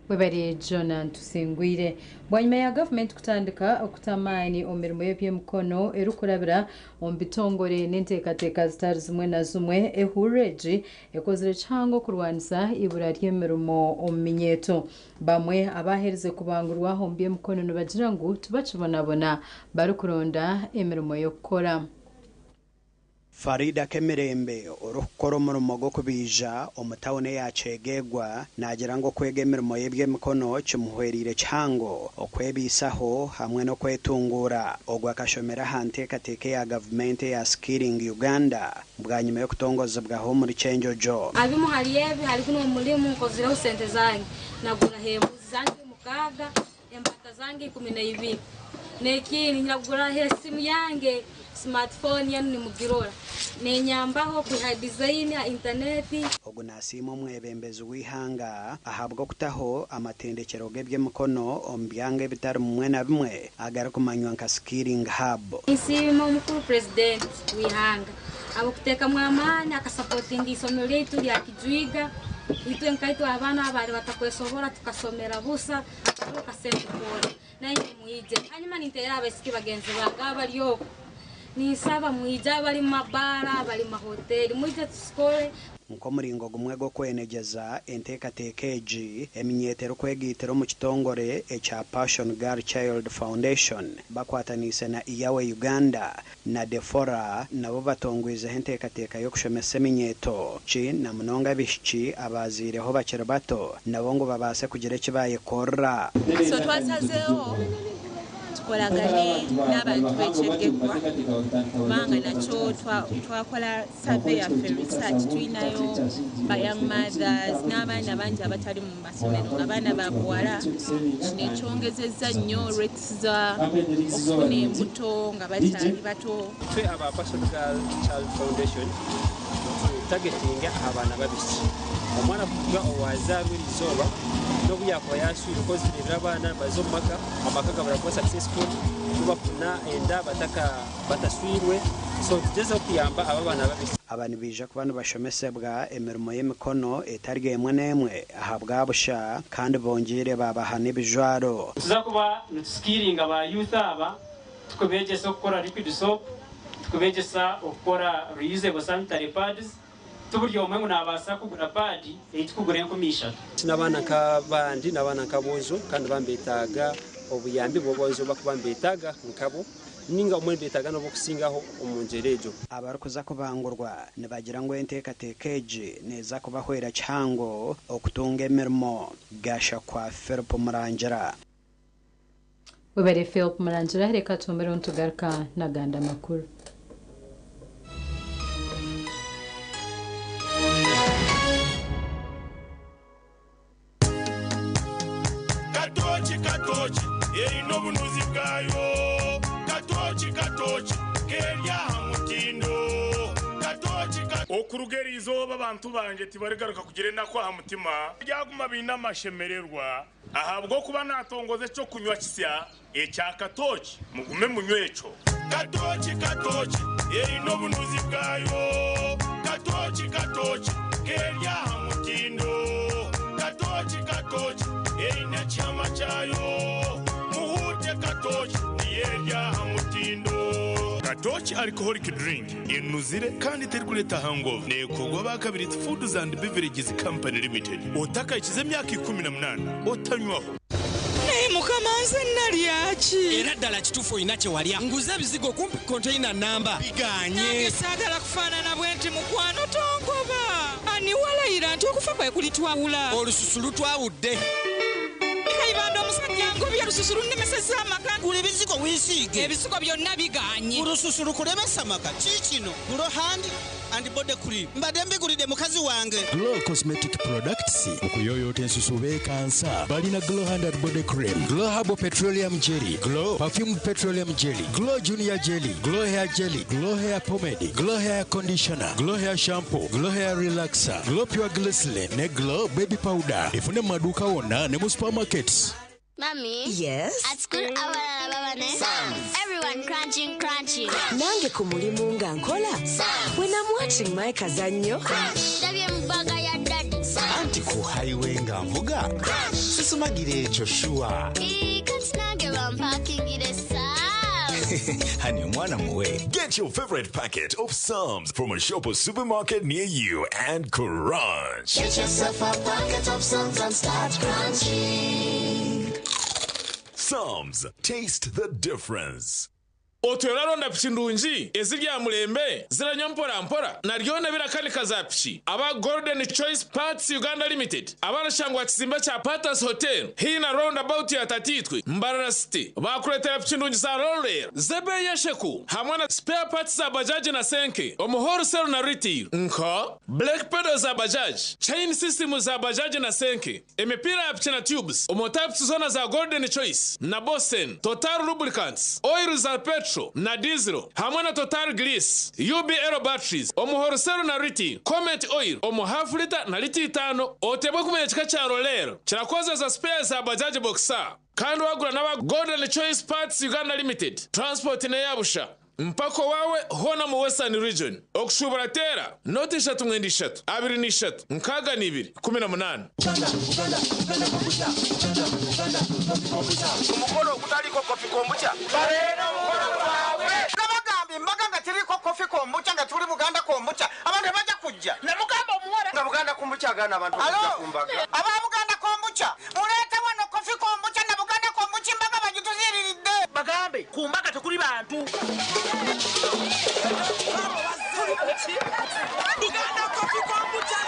Webare Jonah Ntusingwire. Bwanyima ya gavumenti kutandika okuta amaani omu mirimo y'eby'emikono erikurabira omu bitongore n'enteekateeka zitari zimwe na zimwe, ehururu egi ekozire kihango okurwanisa eibura ry'emirimo omu minyeeto. Bamwe abaherize kubangurwa omu by'emikono nibagira ngu tibakibonabona barikuronda emirimo y'okukora. Faridah Kemirembe orikukora omurimo gw'okubaija omu tauni eya Kyegegwa naagira ngu okwega emirimo y'eby'emikono kimuhwereire kihango okwebaisaho hamwe n'okwetunguura. Ogu akashomera aha nteekateeka eya gavumenti eya Skilling Uganda bwanyima y'okutongozibwaho omuri Kyenjojo. Abimu hali ebi hali guno omulimu nkozireho sente zange, naguraho embuzi zange 6, embata zange 12. N'ekindi nyaguraho esimu yange smartphone enu nimugirora, nenyambaho kwiha design ha intaneti. Ogu nasiima omwebembezi w'eihanga ahabw'okutaho amatendekyero g'eby'emikono omu byanga ebitari bimwe na bimwe agarikumanywa nka Skilling Hub. Ninsiima omukuru President w'eihanga. Ahabw'okuteekamu amaani akasapotinga eisomero ryaitu rya Kijwiga, itwe nkaitwe abaana abaari batakwesobora tukasomera busa, hatariho kasente koona. Naimwe mwije. Hanyuma ninteerera abaisiki bagenzi bange abari oku, ninsaba mwije abari mu mabaara, abari mu mahoteeri, mwije tusikore. Nk'omuringo gumwe gw'okwenegyeza enteekateeka egi, eminyeeto erikwegaitira omu kitongore ekya Passion Girl Child Foundation bakwataniise na Iyawe Uganda na Defora nabo batongwizeho enteekateeka y'okushomesa eminyeeto ki na munonga abaishiki abaaziireho bakiri bato nabo ngu babaase kugira eki baayekorera. So twasazeeho tukoragane n'abantu b'ekyegegwa kubanga nakyo twakora survey yaffe research tulinayo ba young mothers n'abaana bangi abatali mu masomero nga baana ba buwala kino ekyongezezza nnyo rates za okufuna embuto nga bakyali bato. Itwe aba Passion Girl Child Foundation nitutagetinga aha baana b'abaishiki. Omwana kuruga owaazaarwa eriizooba n'obu yaakuba yaashwirwe koz tureebire abaana nibaza omu maka, amaka gabura kuba successful tubafuna enda batashwirwe so nitugyezaho kuyamba abo abaana b'abaishiki. Aba nibaija kuba nibashomesebwa emirimo y'emikono etari emwe n'emwe ahabwa busha kandi bongyeire baabaha n'ebijwaro. Nituza kuba nitusikiringa ba youth aba tukubegyesa okukora liquid soap, tukubegyesa okukora reusable sanitary pads, ti buri omwe ngu nabaasa kugura pad ei tukugura 3000. N'abaana nk'abandi, n'abaana nk'aboojo kandi nibaba nibetaaga obuyambi bw'aboojo bakuba nibetaaga nkabo ninga obumwe nibetaaga n'obukusingaho omu ngyera egyo. Abarikuza kubangurwa nibagira ngu enteekateeka egi neeza kubahwera kihango okutunga emirimo. Gashakwa Philip Murangira. Webare Philp Murangira, reka tuhumureho nitugaruka n'agandi amakuru. Katooki katooki eine obunuzi bwayo Katooki katooki keri aha mutindo Katooki ka. Okuruga eri izooba abantu bangye tibarigaruka kugira enaku aha mutima, baryaguma baine amashemererwa. Ahabw'okuba naatongoza eky'okunywa kisya ekya katooki, mugume munywe ekyo. Katooki, katooki, eine obunuzi bwayo. Katooki, katooki, k'eri aha mutindo. Katooki, katooki, eine ekihama kyayo. Muhuute katooki, niyo eri aha mutindo. Katooki Alcoholic Drink enuzire kandi terikureeta hangover. Neekorwa aba Kabirizi Foods and Beverages Company Limited. Otakahikize emyaka 18 otanywaho. Naye mukama nze nalya ki? Era ddala kituufu olina kye walya. Nguze ebizigo kumpi konteyina nnamba bigaanye. Nange saagala kufaanana bwenti mukwano tongoba. Ani walayira nti okufa kwe kulitwawula? Olususu lutwawudde. Kaibanda omusajja angobye olususu lunnemesezza amaka. Gula ebizigo weesiige. Ebizigo byonna bigaanye. Olususu lukulemesa amaka? Kiikino Glow Hand and Body Cream. Mbadde mbigulidde mukazi wange. Glow Cosmetic Products mu kuyooyoota ensusu beekansa. Balina Glow Hand and Body Cream, Glow Herbal Petroleum Jelly, Glow Perfumed Petroleum Jelly, Glow Junior Jelly, Glow Hair Jelly, Glow Hair Pomade, Glow Hair Conditioner, Glow Hair Shampoo, Glow Hair Relaxer, Glow Pure Glycerin ne Glow Baby Powder. Efune mu maduuka wonna ne mu supermarkets. Mummy? Yes? At school, abalala baba ne Everyone crunching, crunching. Nange ku mulimu nga nkola. When I'm watching my kazannyo. Ndabye mu bbaga ya daddy. Anti ku highway nga nvuga. Sisumagira ekyo shuwa. Ii, kati nange bampakingire Psalms. Honey, omwana muwe. Get your favorite packet of Psalms from a shop or supermarket near you and crunch. Get yourself a packet of Psalms and start crunching. Psalms, taste the difference. Otyo oraronda piki ndungi eziri aha murembe, ziranywa mpora mpora na ryona ebirakanika za piki. Aba Golden Choice Parts Uganda Limited abarashangwa aha kizimbe kya Patas Hotel haihi na Round About ya Tataitwe, Mbarara City baakureetera piki ndungi za Rollel z'ebeeyi esheku hamwe na spare parts za bajaji na senke omu wholesale na retail nka brake pedal za bajaji, chain system za bajaji na senke, emipiira ya piki na tubes omu types zoona za Golden Choice na Bosen, Total Lubricants, oil za petrol na diesel hamwe na Total Grease, UBL batteries omu wholesale na retail, Comet oil omu half litre na lita itaano. Otebwe kumanya ekika kya Rollel kirakozesa spares za Bajaj Boxer kandi wagura n'aba Golden Choice Parts Uganda Limited. Transport n'eya busha. Mpaka owaawe hoona mu Western Region. Okushubura teera nooti ishatu mwenda ishatu abiri na ishatu nkaaga na ibiri ikumi na munaana. Omukolo ogutaliiko coffee kombucha Bareera omukolo gwabwe. Nabagamba embaga nga teriiko coffee kombucha nga tuli Buganda kombucha abantu tebajja kujja. Namugamba omuwala nga Buganda kombucha agaana abantu okujja ku mbaga. Aba Buganda kombucha muleete wano coffee kombucha na Buganda kombucha embaga bagituziriridde. Bagambe ku mbaga tekuli bantu. Buganda coffee kombucha.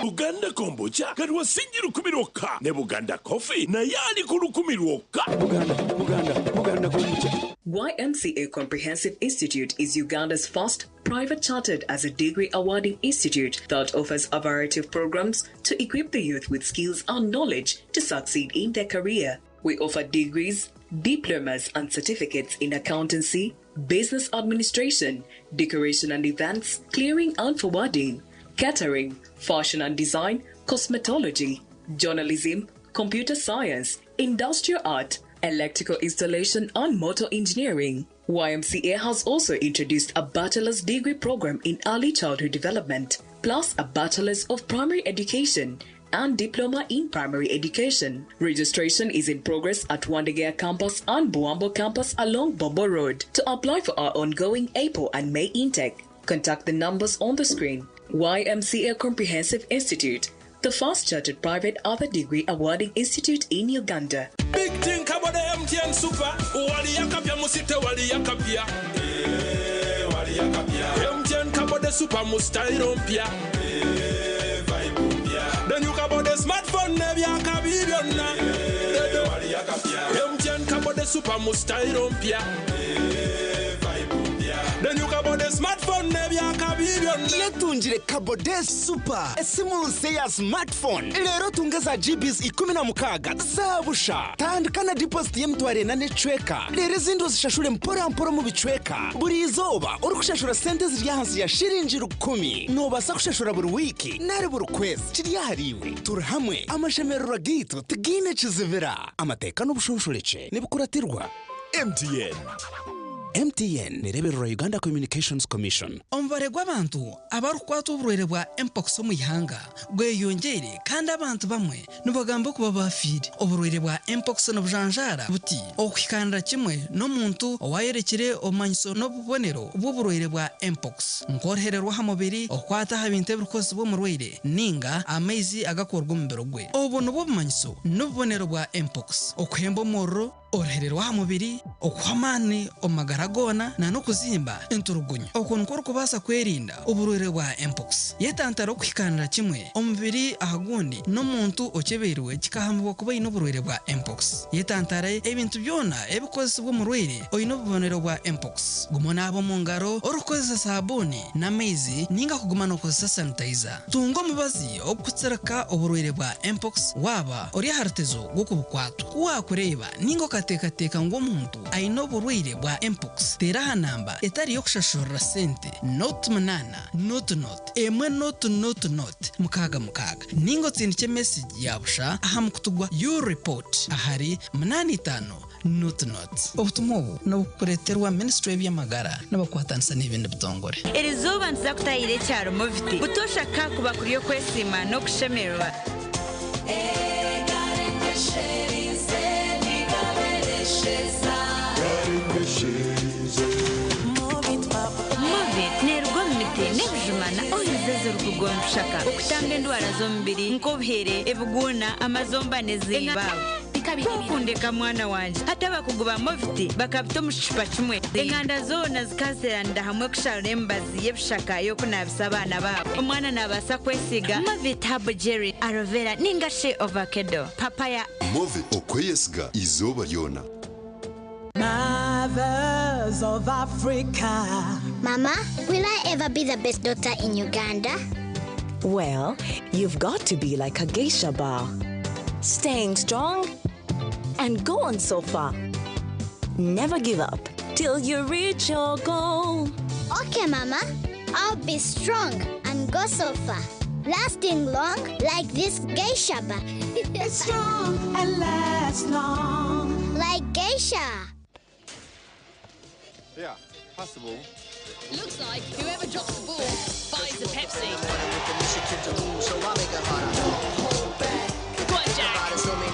Buganda kombucha kati wasingi 1,000 lwokka ne Buganda coffee naye ali ku 1,000 lwokka. Buganda, Buganda, Buganda kombucha. YMCA Comprehensive Institute is Uganda's first private chartered as a degree awarding institute that offers a variety of programs to equip the youth with skills and knowledge to succeed in their career. We offer degrees, diplomas, and certificates in accountancy, business administration, decoration and events, clearing and forwarding, catering, fashion and design, cosmetology, journalism, computer science, industrial art, electrical installation, and motor engineering. YMCA has also introduced a bachelor's degree program in early childhood development, plus a bachelor's of primary education and diploma in primary education. Registration is in progress at Wandegeya campus and Buambo campus along Bombo Road. To apply for our ongoing April and May intake, contact the numbers on the screen. YMCA Comprehensive Institute, the first chartered private other degree awarding institute in Uganda. Big think about the MTN Super. Waliyakapya musite waliyakapya. MTN kabode super mu style mpya. Then you kabode smartphone nebyakabi byonna. MTN kabode super mu style mpya. Then you kabode smartphone nebyakabi byonna. Yetungire kabode super esimu nse ya smartphone leero tunge za gbs 16 zabusha tandika na deposit y'emitwaro ena n'ecweka leero ezindi ozishashure mpora mpora omu bicweka buri izooba orikushashura sente ziri ahansi ya shiringi 10 noobaasa kushashura buri wiiki nari buri kwezi kiri ahariiwe turi hamwe amashemererwa gaitu tigaine kizibira amateeka n'obushonshorekye nibikuratirwa MTN. MTN nereberera Uganda Communications Commission. Omubare gw'abantu abarikukwata oburwaire bwa mpox omu ihanga gweyongeire kandi abantu bamwe nibagamba kuba bafiire. Oburwaire bwa mpox nibujanjaara buti okuhikanira kimwe n'omuntu owayerekire obumanyiso n'obubonero bw'oburwaire bwa mpox nk'oruhererwa aha mubiri, okukwata aha bintu ebirikozesibwa omurwaire ninga amaizi agakorwa omubiri gwe. Obu nibwo bumanyiso n'obubonero bwa mpox: okuhemba omuriro, oruhererwa aha mubiri, okuha amaani omu magara goona na n'okuzimba enturugunyo. Okwo nikwo orikubaasa kwerinda oburwaire bwa mpox. Yetantara okuhikanira kimwe omubiri aha gundi n'omuntu okyebeirwe kikahamibwa kuba aine oburwaire bwa mpox. Yetantare ebintu byona ebikozesibwa omurwaire oine obubonero bwa mpox. Guma onaaba omu ngaro orikukozesa sabuuni n'amaizi ninga kuguma n'okozesa sanitizer. Tunga omubazi ogw'okutsirika oburwaire bwa mpox waaba ori aha rutezo rw'okubukwatwa. Ku waakureeba ninga okateekateeka ngu omuntu aine oburwaire bwa mpox, teera aha namba etari y'okushashurira sente 08 00 1 00 66 ninga otsindike mesegi ya busha aha mukutu gwa U-report ahari 85 00. Obutumwa obu nibukureeterwa minisitule y'eby'amagara nibakwatanisa n'ebindi bitongore. Erizooba nituza kutahira ekyaro Moviti. Butoosha ka kuba kuri okwesiima n'okushemererwa. Movit neeruga omu miti n'ebijuma na oils ezirikuruga omu bishaka okutamba endwara z'omubiri nk'obuhere, ebiguuna, amazomba n'ezindi. Kwokundeka mwana wangye hati abakugu ba Movit bakabita omu kicupa kimwe. Enganda zoona zikazeeranira hamwe kusharura emibazi y'ebishaka y'okunaabisa abaana baabo. Omwana naabaasa kwesiiga Movit Herbal Jelly, Aloe Vera ninga shi Ovakedo, Papaya. Movit okweyesiga izooba ryona. Mothers of Africa. Mama, will I ever be the best daughter in Uganda? Well, you've got to be like a geisha bar. Staying strong and go on so far. Never give up till you reach your goal. Okay, Mama. I'll be strong and go so far. Lasting long like this geisha bar. It's strong and lasts long. Like geisha. Geisha. Yeah, possible. Looks like whoever drops the ball buys a Pepsi. Go on, Jack. Sonny!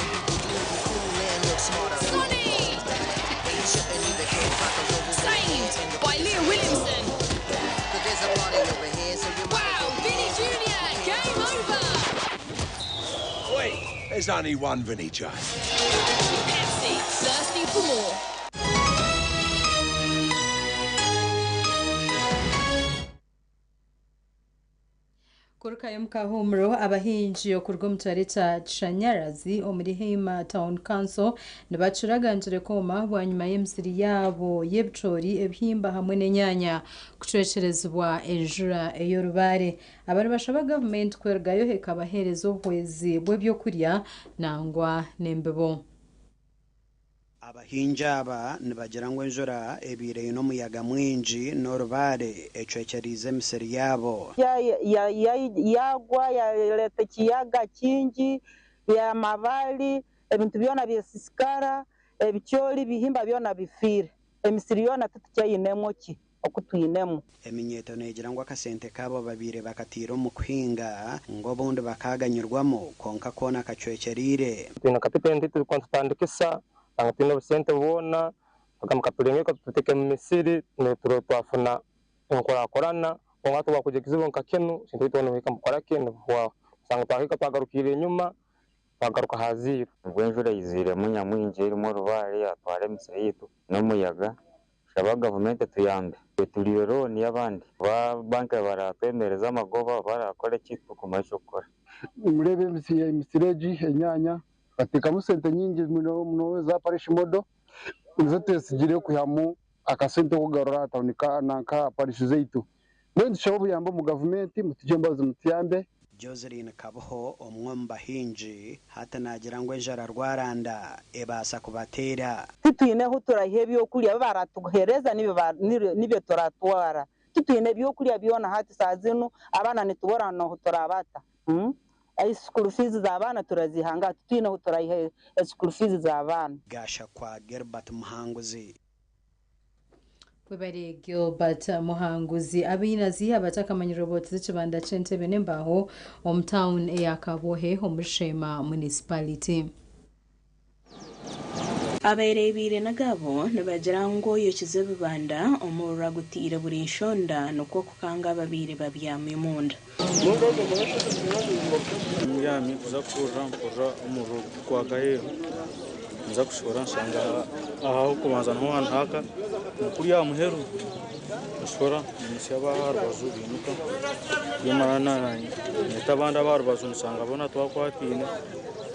Saved by Leah Williamson. Wow, Vinny Jr., game over. Wait, there's only one Vinny J. Pepsi, thirsty for more. Kurukayo mukahumuro abahingi okuruga omu kyaro ekya Kishanyarazi omuri Heima Town Council nibacuragangire kwoma bwanyima y'emisiri yaabo y'ebicoori, ebihimba hamwe n'enyaanya kucwekyerezibwa enjura ey'orubaare. Aba nibashaba gavumenti kwerugayo ekabaheereza obuhwezi bw'ebyokurya nangwa n'embibo. Abahingi aba nibagira ngu enjura ebaire eine omuyaga mwingi n'orubaare ecwekyerize emisiri yaabo. Yagwa yaleeta ekiyaga kingi byamabali ebintu byona byesisikara ebicoori bihimba byona bifiire emisiri yoona titukyayinemu ki oku twinemu. Eminyeeto neegira ngu akasente kaabo babaire bakatiire omu kuhinga ngu obundi bakaganyirwamu kwonka koona kacwekyeriire. Twine akatepenti turikuba nitutandikisa nanga twine obusente bwona tugamba katurenge katuteke mu misiri turebe twafuna enkurakurana kwonka hati wakugira ekizibu nka kinu ekintu kyona nohika mukukoraki nibihwaho osanga twahika twagarukiire enyuma twagaruka aha ziiro. Obwo enjura eiziremu nyamwingi erimu orubaare yatwara emisiri yaitu n'omuyaga, tushaba gavumenti etuyambe. Turiire looni y'abandi, ba banka baratwemereza amagoba barakora ki turikumanya eky'okukora. Nimureeba emisiri egi enyaanya bateekamu sente nyingi muno eza parish model nizo twesigire kwihamu akasente kokugarura aha tawuni nanka aha parish zaitu. Mbwenu nitushaba obuyambi omu gavumenti mutugye embabazi mutuyambe. Joseline Kabuho omwe omu bahingi hati naagira ngu enjara rwaranda ebaasa kubateera. Titwine ahu turaiha ebyokurya bi baratuhereza nibyo turatwara. Titwine byokurya byona hati saa zinu abaana nitubura n'ohu turabata. School fees z'abaana turaziha ngaha titwine ahu turaiha school fees z'abaana. Gashakwa Gilbert Muhanguzi. Webare Gilbert Muhanguzi. Abainazi abatakamanyire bookize ekibanda ky'entebe n'embaho omu town eya Kabwohe omuri Sheema Municipality. Abareebiire n'agaabo nibagira ngu oyokize ebibanda omuriro agutaire buri nshonda nikwo kukanga ababaire babyami omunda. Mbyami kuza kuhurira mpurira omuriro gukwaka aheeru nza kushohora nshanga aha ah'okubanza niho hantu nikuri aha muheru nshohora nyimutsya ab'aha rubaju biimuka bimara nyeta abandi ab'aha rubaju nshanga boona twakwataine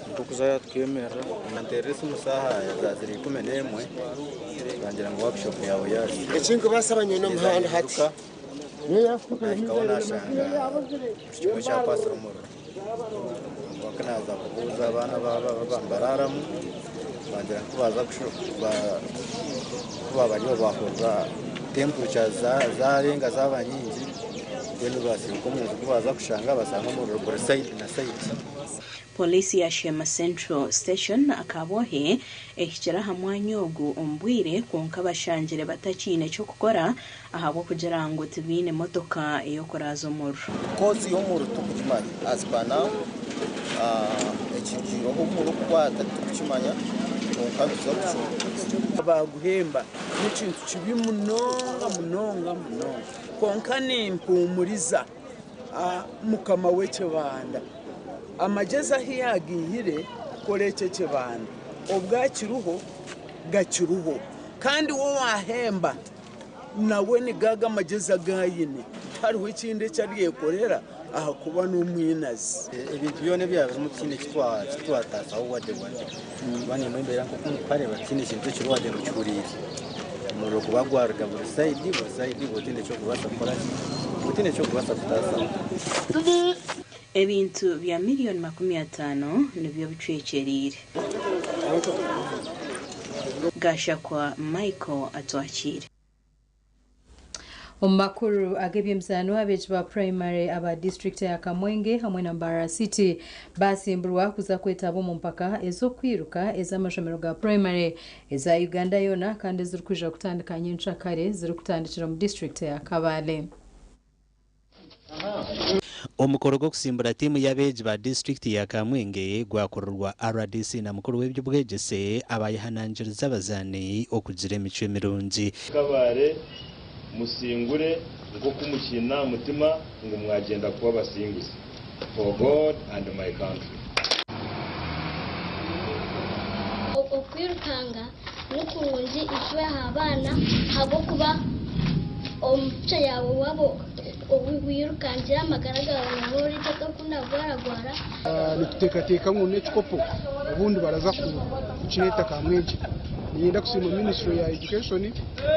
nikwo kuzayo tukemerera. Banteerera esimu saaha za ziri 11 bangira ngu workshop yaawe yaahika. Ekinkubaasa banywine omuhanda hati. Nahikaho nashanga buri kimwe kyakwasire omuriro. Kwonka naaza kubuuza abaana bambararamu bangira ngu kubaza kuba bariho bahurira temperature zarenga zaaba nyingi mbwenu basiimuka omunju kubaza kushanga basanga omuriro guri side na side. Poliisi ya Sheema Central Station Kabwohe ehikire aha mwanya ogu omu bwire kwonka bashangire batakiine ky'okukora ahabw'okugira ngu tibaine motoka ey'okuraaza omuriro. Cause y'omuriro titukugimanya as per now, ekirugiireho omuriro kukwata titukukimanya kwonka nituza kucunga. Baaguhemba n'ekintu kibi munonga munonga munonga kwonka nimpumuriza mukama w'ekibanda. Amagezi ahu yaagaihire kukora eki ekibanda obwakiriho gakiriho kandi we owaahemba nawe nigaga amagezi agu aine tihariho ekindi eki aryekorera ahakuba n'omwinazi. Ebintu byona ebyabirimu tihaine eki twataasaho wadde wadde kuba nimba embeera nk'oku ndikuhareeba tihaine kintu ekiri wadde ngu kihuriire. Omuriro guba gwaruga buri sayidi buri sayidi otaine eky'okubaasa kukora ki otaine eky'okubaasa kutaasaho. Ebintu bya miriyoni 50 nibyo bicwekyereire. Gashakwa Michael atwakiire. Omu makuru ag'ebyemizaano, abeegi ba purayimare aba disiturikiti ya Kamwenge hamwe na Mbarara City basimburwa kuza kwetaba omu mpaka ez'okwiruka ez'amashomero ga purayimare eza Uganda yoona kandi ezirikwija kutandika nyenkyakare zirikutandikira omu disiturikiti ya Kabale. Omukoro gw'okusimbura tiimu y'abeegi ba disiturikiti ya Kamwenge gwakurirwa rdc na mukuru w'eby'obwegyese abayehanangiriza abazaani okugira emicwe mirungi. Kabale musingure nk'oku mukiine aha mutima ngu mwagyenda kuba abasinguzi. For God and my country. Okwirukanga ni kurungi itwe aha baana ahabw'okuba omu future yaawe waaba wirukangire amagara gaawe nooba ori gye tokunda kugwaragwara. Nituteekateeka ngu n'ekikopo obundi baraza kukireeta Kamwengye. Niinyenda kusiima ministry ya education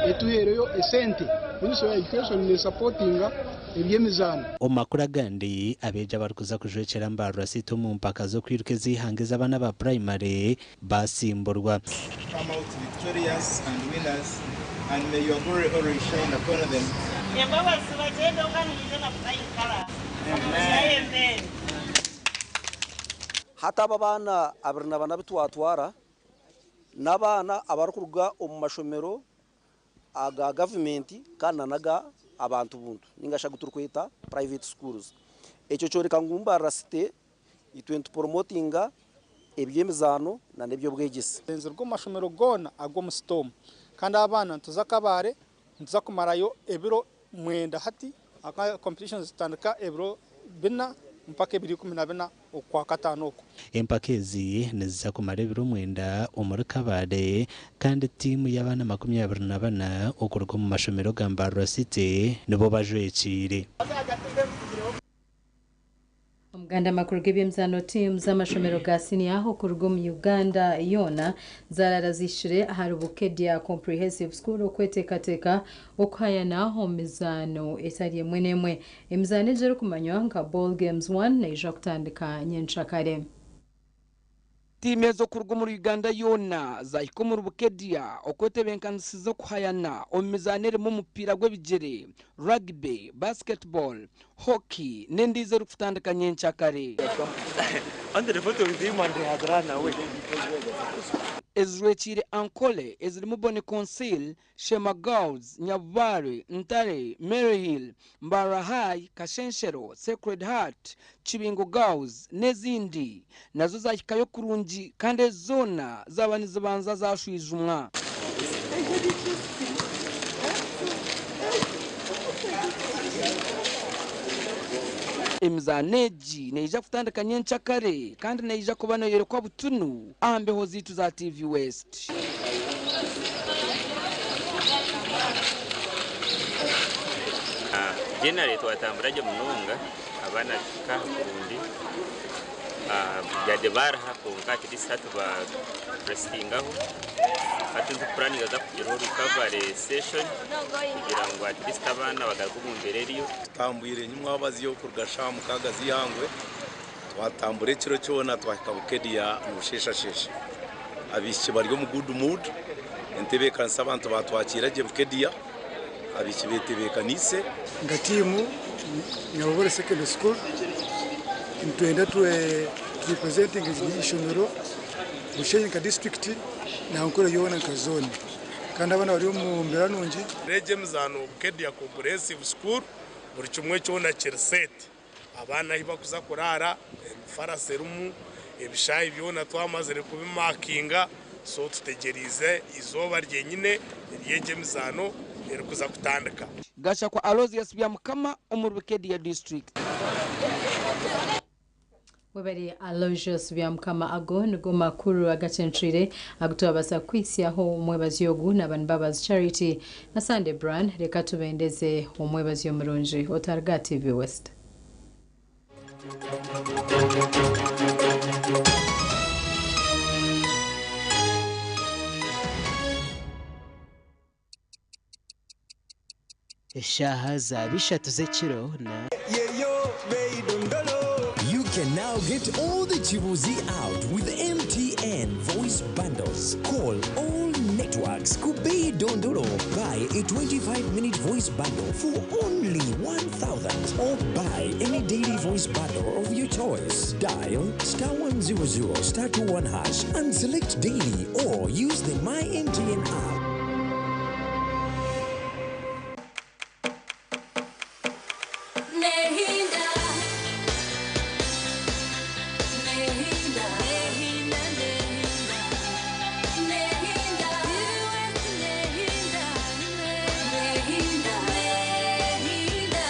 etuhaireyo esente. Ministry ya education nesapotinga eby'emizaano. Omu makuru agandi, abeegi abarikuza kujwekyera Mbarara City omu mpaka z'okwiruka ez'eihanga ez'abaana ba purayimare basimburwa. Come out victorious and winners, and may your glory always shine upon them. Hati abo abaana 24 abu twatwara n'abaana abarikuruga omu mashomero aga gavumenti kandi na n'aga abantu buntu ninga shi agu turikweta private schools. Ekyo kyoreka ngu Mbarara City itwe nituporomotinga eby'emizaano na n'eby'obwegyese. Niziruga omu mashomero goona ag'omu sitoomu kandi abaana nituza Kabale nituza kumarayo ebiro 9 hati ahakuba competitions zitandika ebiro bina mpaka ebiro 14 Okwakataano oku. Empaka ezi niziza kumara ebiro 9 omuri Kabale kandi tiimu y'abaana 24 okuruga omu mashomero ga Mbarara City nibo bajwekiire. Omuganda amakuru g'eby'emizaano tiimu z'amashomero ga siniya okuruga omu Uganda yoona zaarara zihikire ahari Bukedea Comprehensive School okweteekateeka okuhayana omu mizaano etari emwe n'emwe. Emizaano egi erikumanywa nka Ball Games One neija kutandika nyenkyakare. Tiimu ezo kuruga omuri Uganda yoona zaahika omuri Bukedea okwetebeekanisiza okuhayana omu mizaano erimu omupiira gw'ebigyere, rugby, basketball, hockey n'endiijo erikutandika nyenkyakare. Ezijwekiire Ankole ezirimu Bonny Consil, Sheema Girls, Nyabubare, Ntare, Maryhill, Mbarara High, Kashenshero, Sacred Heart, Kibingo Girls n'ezindi nazo zaahikayo kurungi kandi ezi zoona zaaba nizibanza zaashwijumwa. Emizaano egi neija kutandika nyenkyakare kandi neija kuba neeyorekwa butunu aha mbeho zaitu za TV West. Generally twatambura gye munonga abaana tuhika aha kurungi yade bariha kwonka at least hati ba restingaho hati nitupuraninga kuza kugiraho recovery session kugira ngu at least abaana bagaruke omu mbeera eriyo. Tutambwire nyimwabazyo kuruga shaaha 6 z'eihangwe twatambura ekiro kyona twahika Bukedea nibusheeshasheesha. Abaishiki bari omu good mood, entebeekanisa abantu baatwakiira gye Bukedea, abaishiki beetebeekaniise. Nka tiimu Nyabubare Secondary School nitwenda tu representinge eishomero Bushenyi nka disiturikiti na Ankole yoona nka zooni kandi abaana bari omu mbeera nungi. Egi emizaano Bukedea Comprehensive School buri kimwe kyona kiri set. Abaana ahu barikuza kuraara emifarasi erimu, ebishaayi byona twamazire kubimakinga so tutegyereize eizooba ryenyine ery'egi emizaano erikuza kutandika. Gashakwa Aloysius Byamukama omuri Bukedea District. Webare Aloysius Byamukama ago nigo makuru agacencwire agu twabaasa kuhitsyaho omwebazyo ogu na Banibaabazi Charity na Sunday Brian reka tubendeze omwebazyo murungi otaruga aha TV West. Eshaaha zaaba ishatu z'ekiro na. You can now get all the Chibuzi out with MTN Voice Bundles. Call all networks ku bei Dondolo, buy a 25 minute voice bundle for only 1000 or buy any daily voice bundle of your choice. Dial star 100 star 21 hash and select daily or use the My MTN app. Nehinda, Nehinda, Nehinda, Nehinda, Nehinda, Nehinda, Nehinda.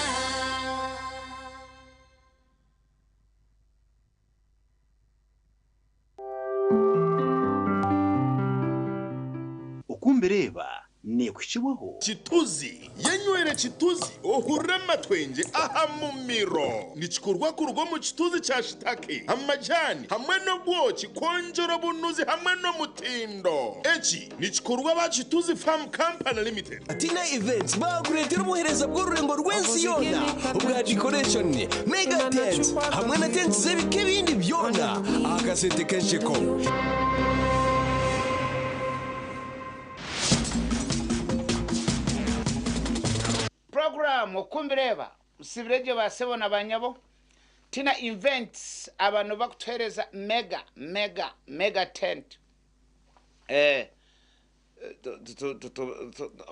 Okumbireeba neekuhikibwaho. Kituzi yenywere kituzi ohurire amatwengye aha mumiro. Nikikorwa kuruga omu kituzi kya shitake, amajani hamwe n'obwoki kwongyera obunuzi hamwe n'omutindo. Eki nikikorwa aba Kituzi Farm Company Limited. Tina Events bakureetera obuheereza bw'orurengo rw'ensi yoona obwa decoration, mega tent hamwe na tents z'ebika ebindi byona aha kasente k'ensheko. Program Okumbireeba musibire gye basebo na banyabo Tina Events aba nibakutuhereza mega mega mega tent eh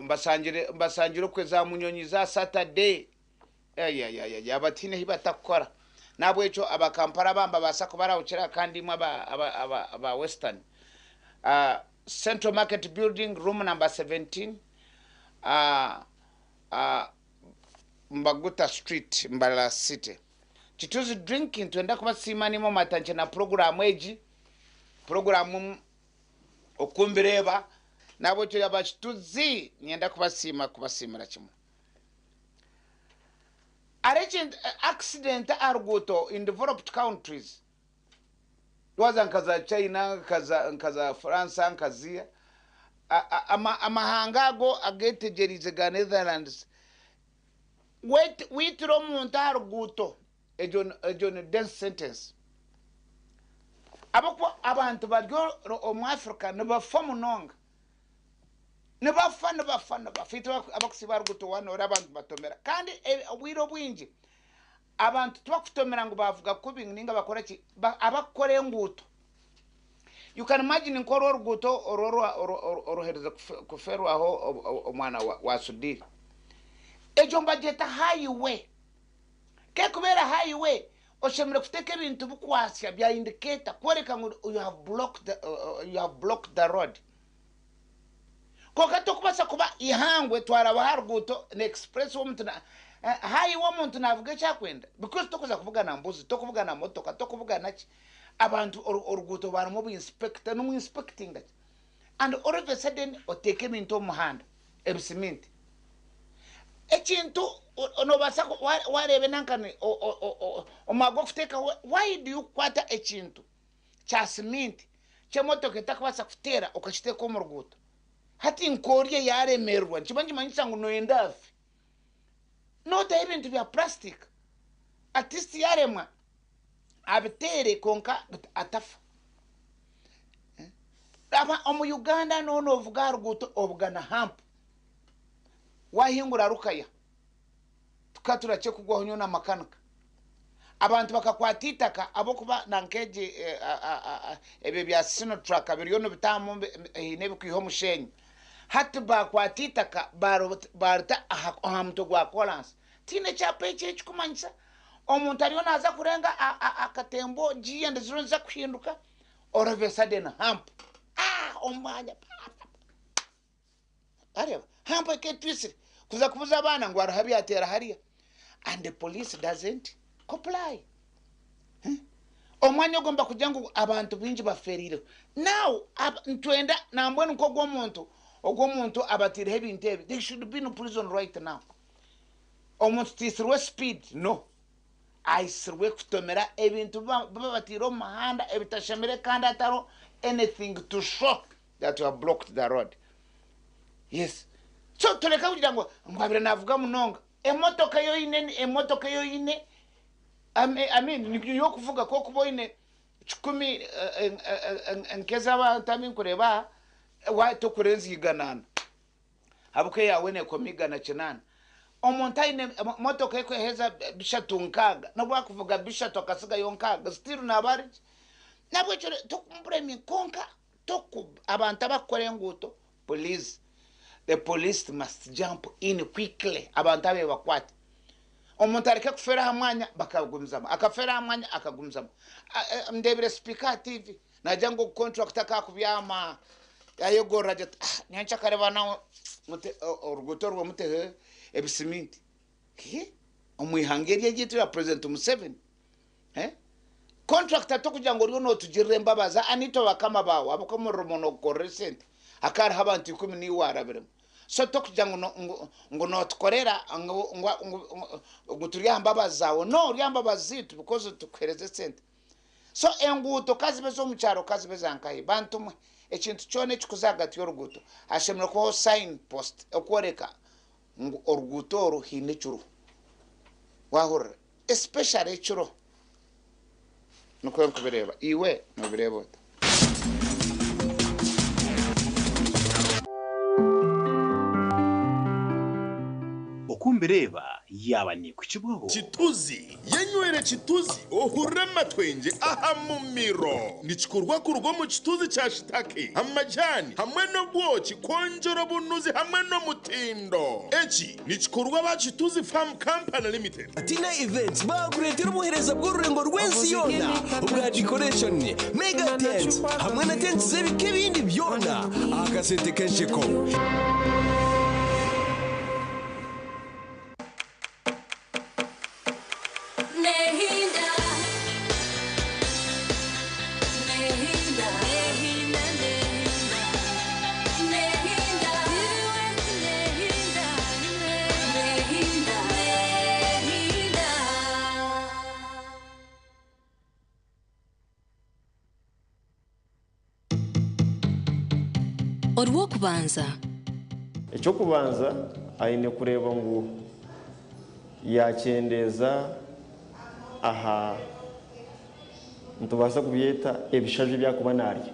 mbasangire mbasangire okwe za Munyonyi za Saturday eyayayaya aba tihaine ahi batakukora nahabwekyo aba Kampala aba nibabaasa kubarahukira kandi imwe aba aba aba aba Western ah Central Market Building room number 17 ah ah Mbaguta Street, Mbarara City. Kituzi Drink nitwenda kubasiima naimwe mwatandikire na puroguraamu egi, puroguraamu oku mbireeba. Nahabwekyo aba Kituzi niinyenda kubasiima kubasiimira kimwe. Hariho ekintu accident aha ruguuto in developed countries, waaza nka za China, nka za France, nka ziiha, amahanga ago agetegyereize ga Netherlands, waitira omuntu aha ruguuto, egyo ni death sentence. Ahabw'okuba abantu bari omu Africa nibafa munonga. Nibafa, nibafa, nibafa. Itwe abarikusiiba aha ruguuto waaba noreeba abantu nibatomera. Kandi obwire obwingi abantu tibakutomera ngu baavuga kubi ninga bakora ki, abarikukora enguuto. You can imagine nk'oru oruguuto oru oruherize kufeerwaho omwana wa Sudhir. Egyo nibagyeta highway. Ku erikubeera highway, oshemereire kuteeka ebintu bikwatsya bya indicator kworeka ngu you have blocked, you have blocked the road. Kwonka tokubaasa kuba eihangwe twaraba aha ruguuto na express way omuntu na highway omuntu navuga eki arikwenda because tokuza kubugana mbuzi, tokubugana motoka, tokubugana ki. Abantu oruguuto barimu obu inspector nomu inspectinga ki and all of a sudden oteeka ebintu omu muhanda ebisiminti. Ekintu nobaasa wareeba enankani omwanya gw'okuteekaho why do you kukwata ekintu kya siminti ky'emotoka etakubaasa kuteera okakiteeka omu ruguuto. Hati nk'orya yaaremererwa nikiba nikimanyisa ngu nooyenda afe. Nootaho ebintu bya plastic at least yaaremwa abiteere kwonka atafa. Aba omu Uganda noona noovuga aha ruguuto obugana hampu waahingura Rukaya. Tukaba turakye kugwaho nyowe na makanika. Abantu bakakwata eitaka ahabw'okuba na nk'egi ebyo bya Sinotruk biriyo nibitaahamu haine ebikwiha omushenyi. Hati baakwata eitaka baarita aha mutwe gwa koransi. Tihaine ekyapa eki ekikumanyisa omuntu ariyo naaza kurenga akatembo giya ziriyo niziza kuhinduka all of a sudden hump omu mwanya. Wareeba? Hampu eketwisire kuza kubuza abaana ngu hariho abyateera hariya and the police doesn't comply. Eh? Omwanya ogwo nibakugira ngu abantu baingi bafeereireho. Now nitwenda nambwenu nk'ogwo omuntu ogwo omuntu abateireho ebintu ebi they should be in prison right now. Omuntu taitsirwe speed no. Aitsirwe kutomera ebintu bibabateire omu muhanda ebitashemire kandi hatariho anything to show. That you have blocked the road. Yes. So tureke kugira ngu ngu abire navuga munonga. Emotoka ei oine emotoka ei oine I mean niyo y'okuvuga ku okuba oine kikumi nk'ez'abantu abu nkureeba aha, waaba tokurenza iganaana. Ahabw'okuba eyaawe neekoma 800. Omuntu aine motoka erikuheeza 360, nobu akuvuga 300 akatsigayo 60, still naaba ari gye. N'ahabw'ekyo tokumbureminga kwonka toku abantu abarikukora enguuto please the police must jump in quickly abantu abo babakwate. Omuntu areke kufeera aha mwanya bakagumizamu, akafeera aha mwanya akagumizamu. Ndeebire sipiika aha TV Nagira ngu ogu contractor akakubyama yayegorora gye ati ah nyenkyakare bana mute oruguuto orwo muteho ebisiminti. Hee omu ihanga eri eryaitu rya president Museveni eh contractor tokugira ngu oriyo notugirira embabazi aa nitwe bakama baawe ahabw'okuba omurimo nogukorera esente hakaba hariho abantu ikumi naiwe warabiremu so tokugira ngu ngu ngu notukorera ngu ngu ngu turi aha mbabazi zaawe no ori aha mbabazi zaitu because tukuhereza esente. So enguuto ka zibe ez'omu kyaro ka zibe eza nkahi, bantu mwe, ekintu kyona ekikuza ahagati y'oruguuto hashemereire kubaho sign post ekworeka ngu oruguuto oru haine ekiriho. Waahurira? Especially ekiro. Nikwo ndikubireeba. Iwe noobireeba ota? Oku mbireeba yaaba neekuhikibwaho. Kituzi, Yenywere kituzi ohurire amatwengye aha mumiro. Nikikorwa kuruga omu kituzi kya shitake, amajani hamwe n'obwoki kwongyera obunuzi hamwe n'omutindo. Eki nikikorwa aba Kituzi Farm Company Limited. Tina Events baakureetera obuheereza bw'orurengo rw'ensi yoona obwa decoration, mega tents hamwe na tents z'ebika ebindi byona aha kasente k'ensheko. Orw'okubanza. Eky'okubanza, aine kureeba ngu yaakyendeeza aha, nitubaasa kubyeta ebishaju ebi arikuba naarya.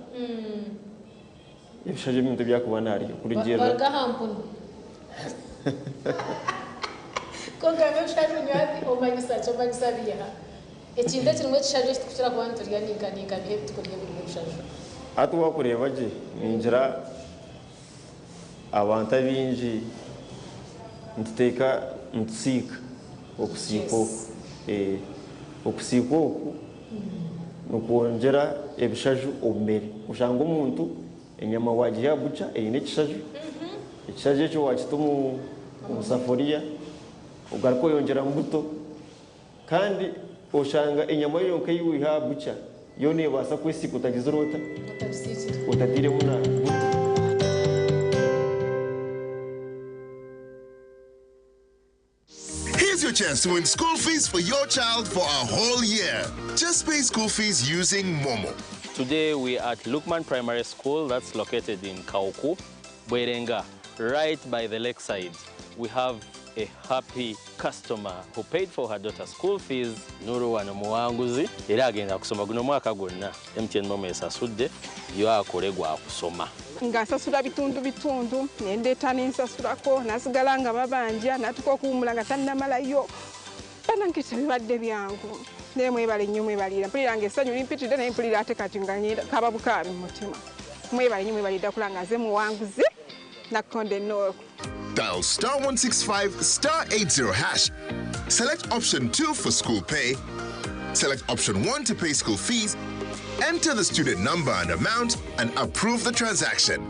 Ebishaju ebintu ebi arikuba naarya kurugiirira. Baruga aha mpunu. Kwonka nk'ebishaju nyowe hati omanyisa ki? Omanyisa biiha? Ekintu ekirimu ekishaju eki turikukira kuba niturya ni nka ni nka biiha ebi turikurya ebirimu ebishaju? Hati waakureeba gye ningira abantu abaingi nituteeka nitusiika okusiika oku. Okusiika oku nikwongyera ebishaju omu mere. Oshanga omuntu enyama waagiha aha bukya eine ekishaju, ekishaju ekyo waakita omu safuriya ogaruka oyongyeramu buto kandi oshanga enyama yonka ei waiha aha bukya yo neebaasa kwesiika otagizire ota? Otatairemu na buto. Here's your chance to win school fees for your child for a whole year. Just pay school fees using Momo. Today we are at Lukman Primary School that's located in Kauku, Bwerenga, right by the lakeside. We have a happy customer who paid for her daughter's school fees. Nuru wano muwanguzi era agenda kusoma guno mwaka gwonna. MTN Momo esasudde yo akole gwa kusoma. Nga nsasula bitundu bitundu ne ndeeta ne nsasulako nasigala nga babanja natuuka okuwummula nga tannamalayo. Bannange tebibadde byangu naye mwebale nnyo mwebalira mpulira nga essanyu limpitiridde naye mpulira ate kati nga ngenda kaaba bukaabi mu mutima. Mwebale nnyo mwebalire ddala kulaba nga nze muwanguzi Nakonde Noor. Dial star 165 star 80 hash. Select option 2 for school pay. Select option 1 to pay school fees. Enter the student number and amount and approve the transaction.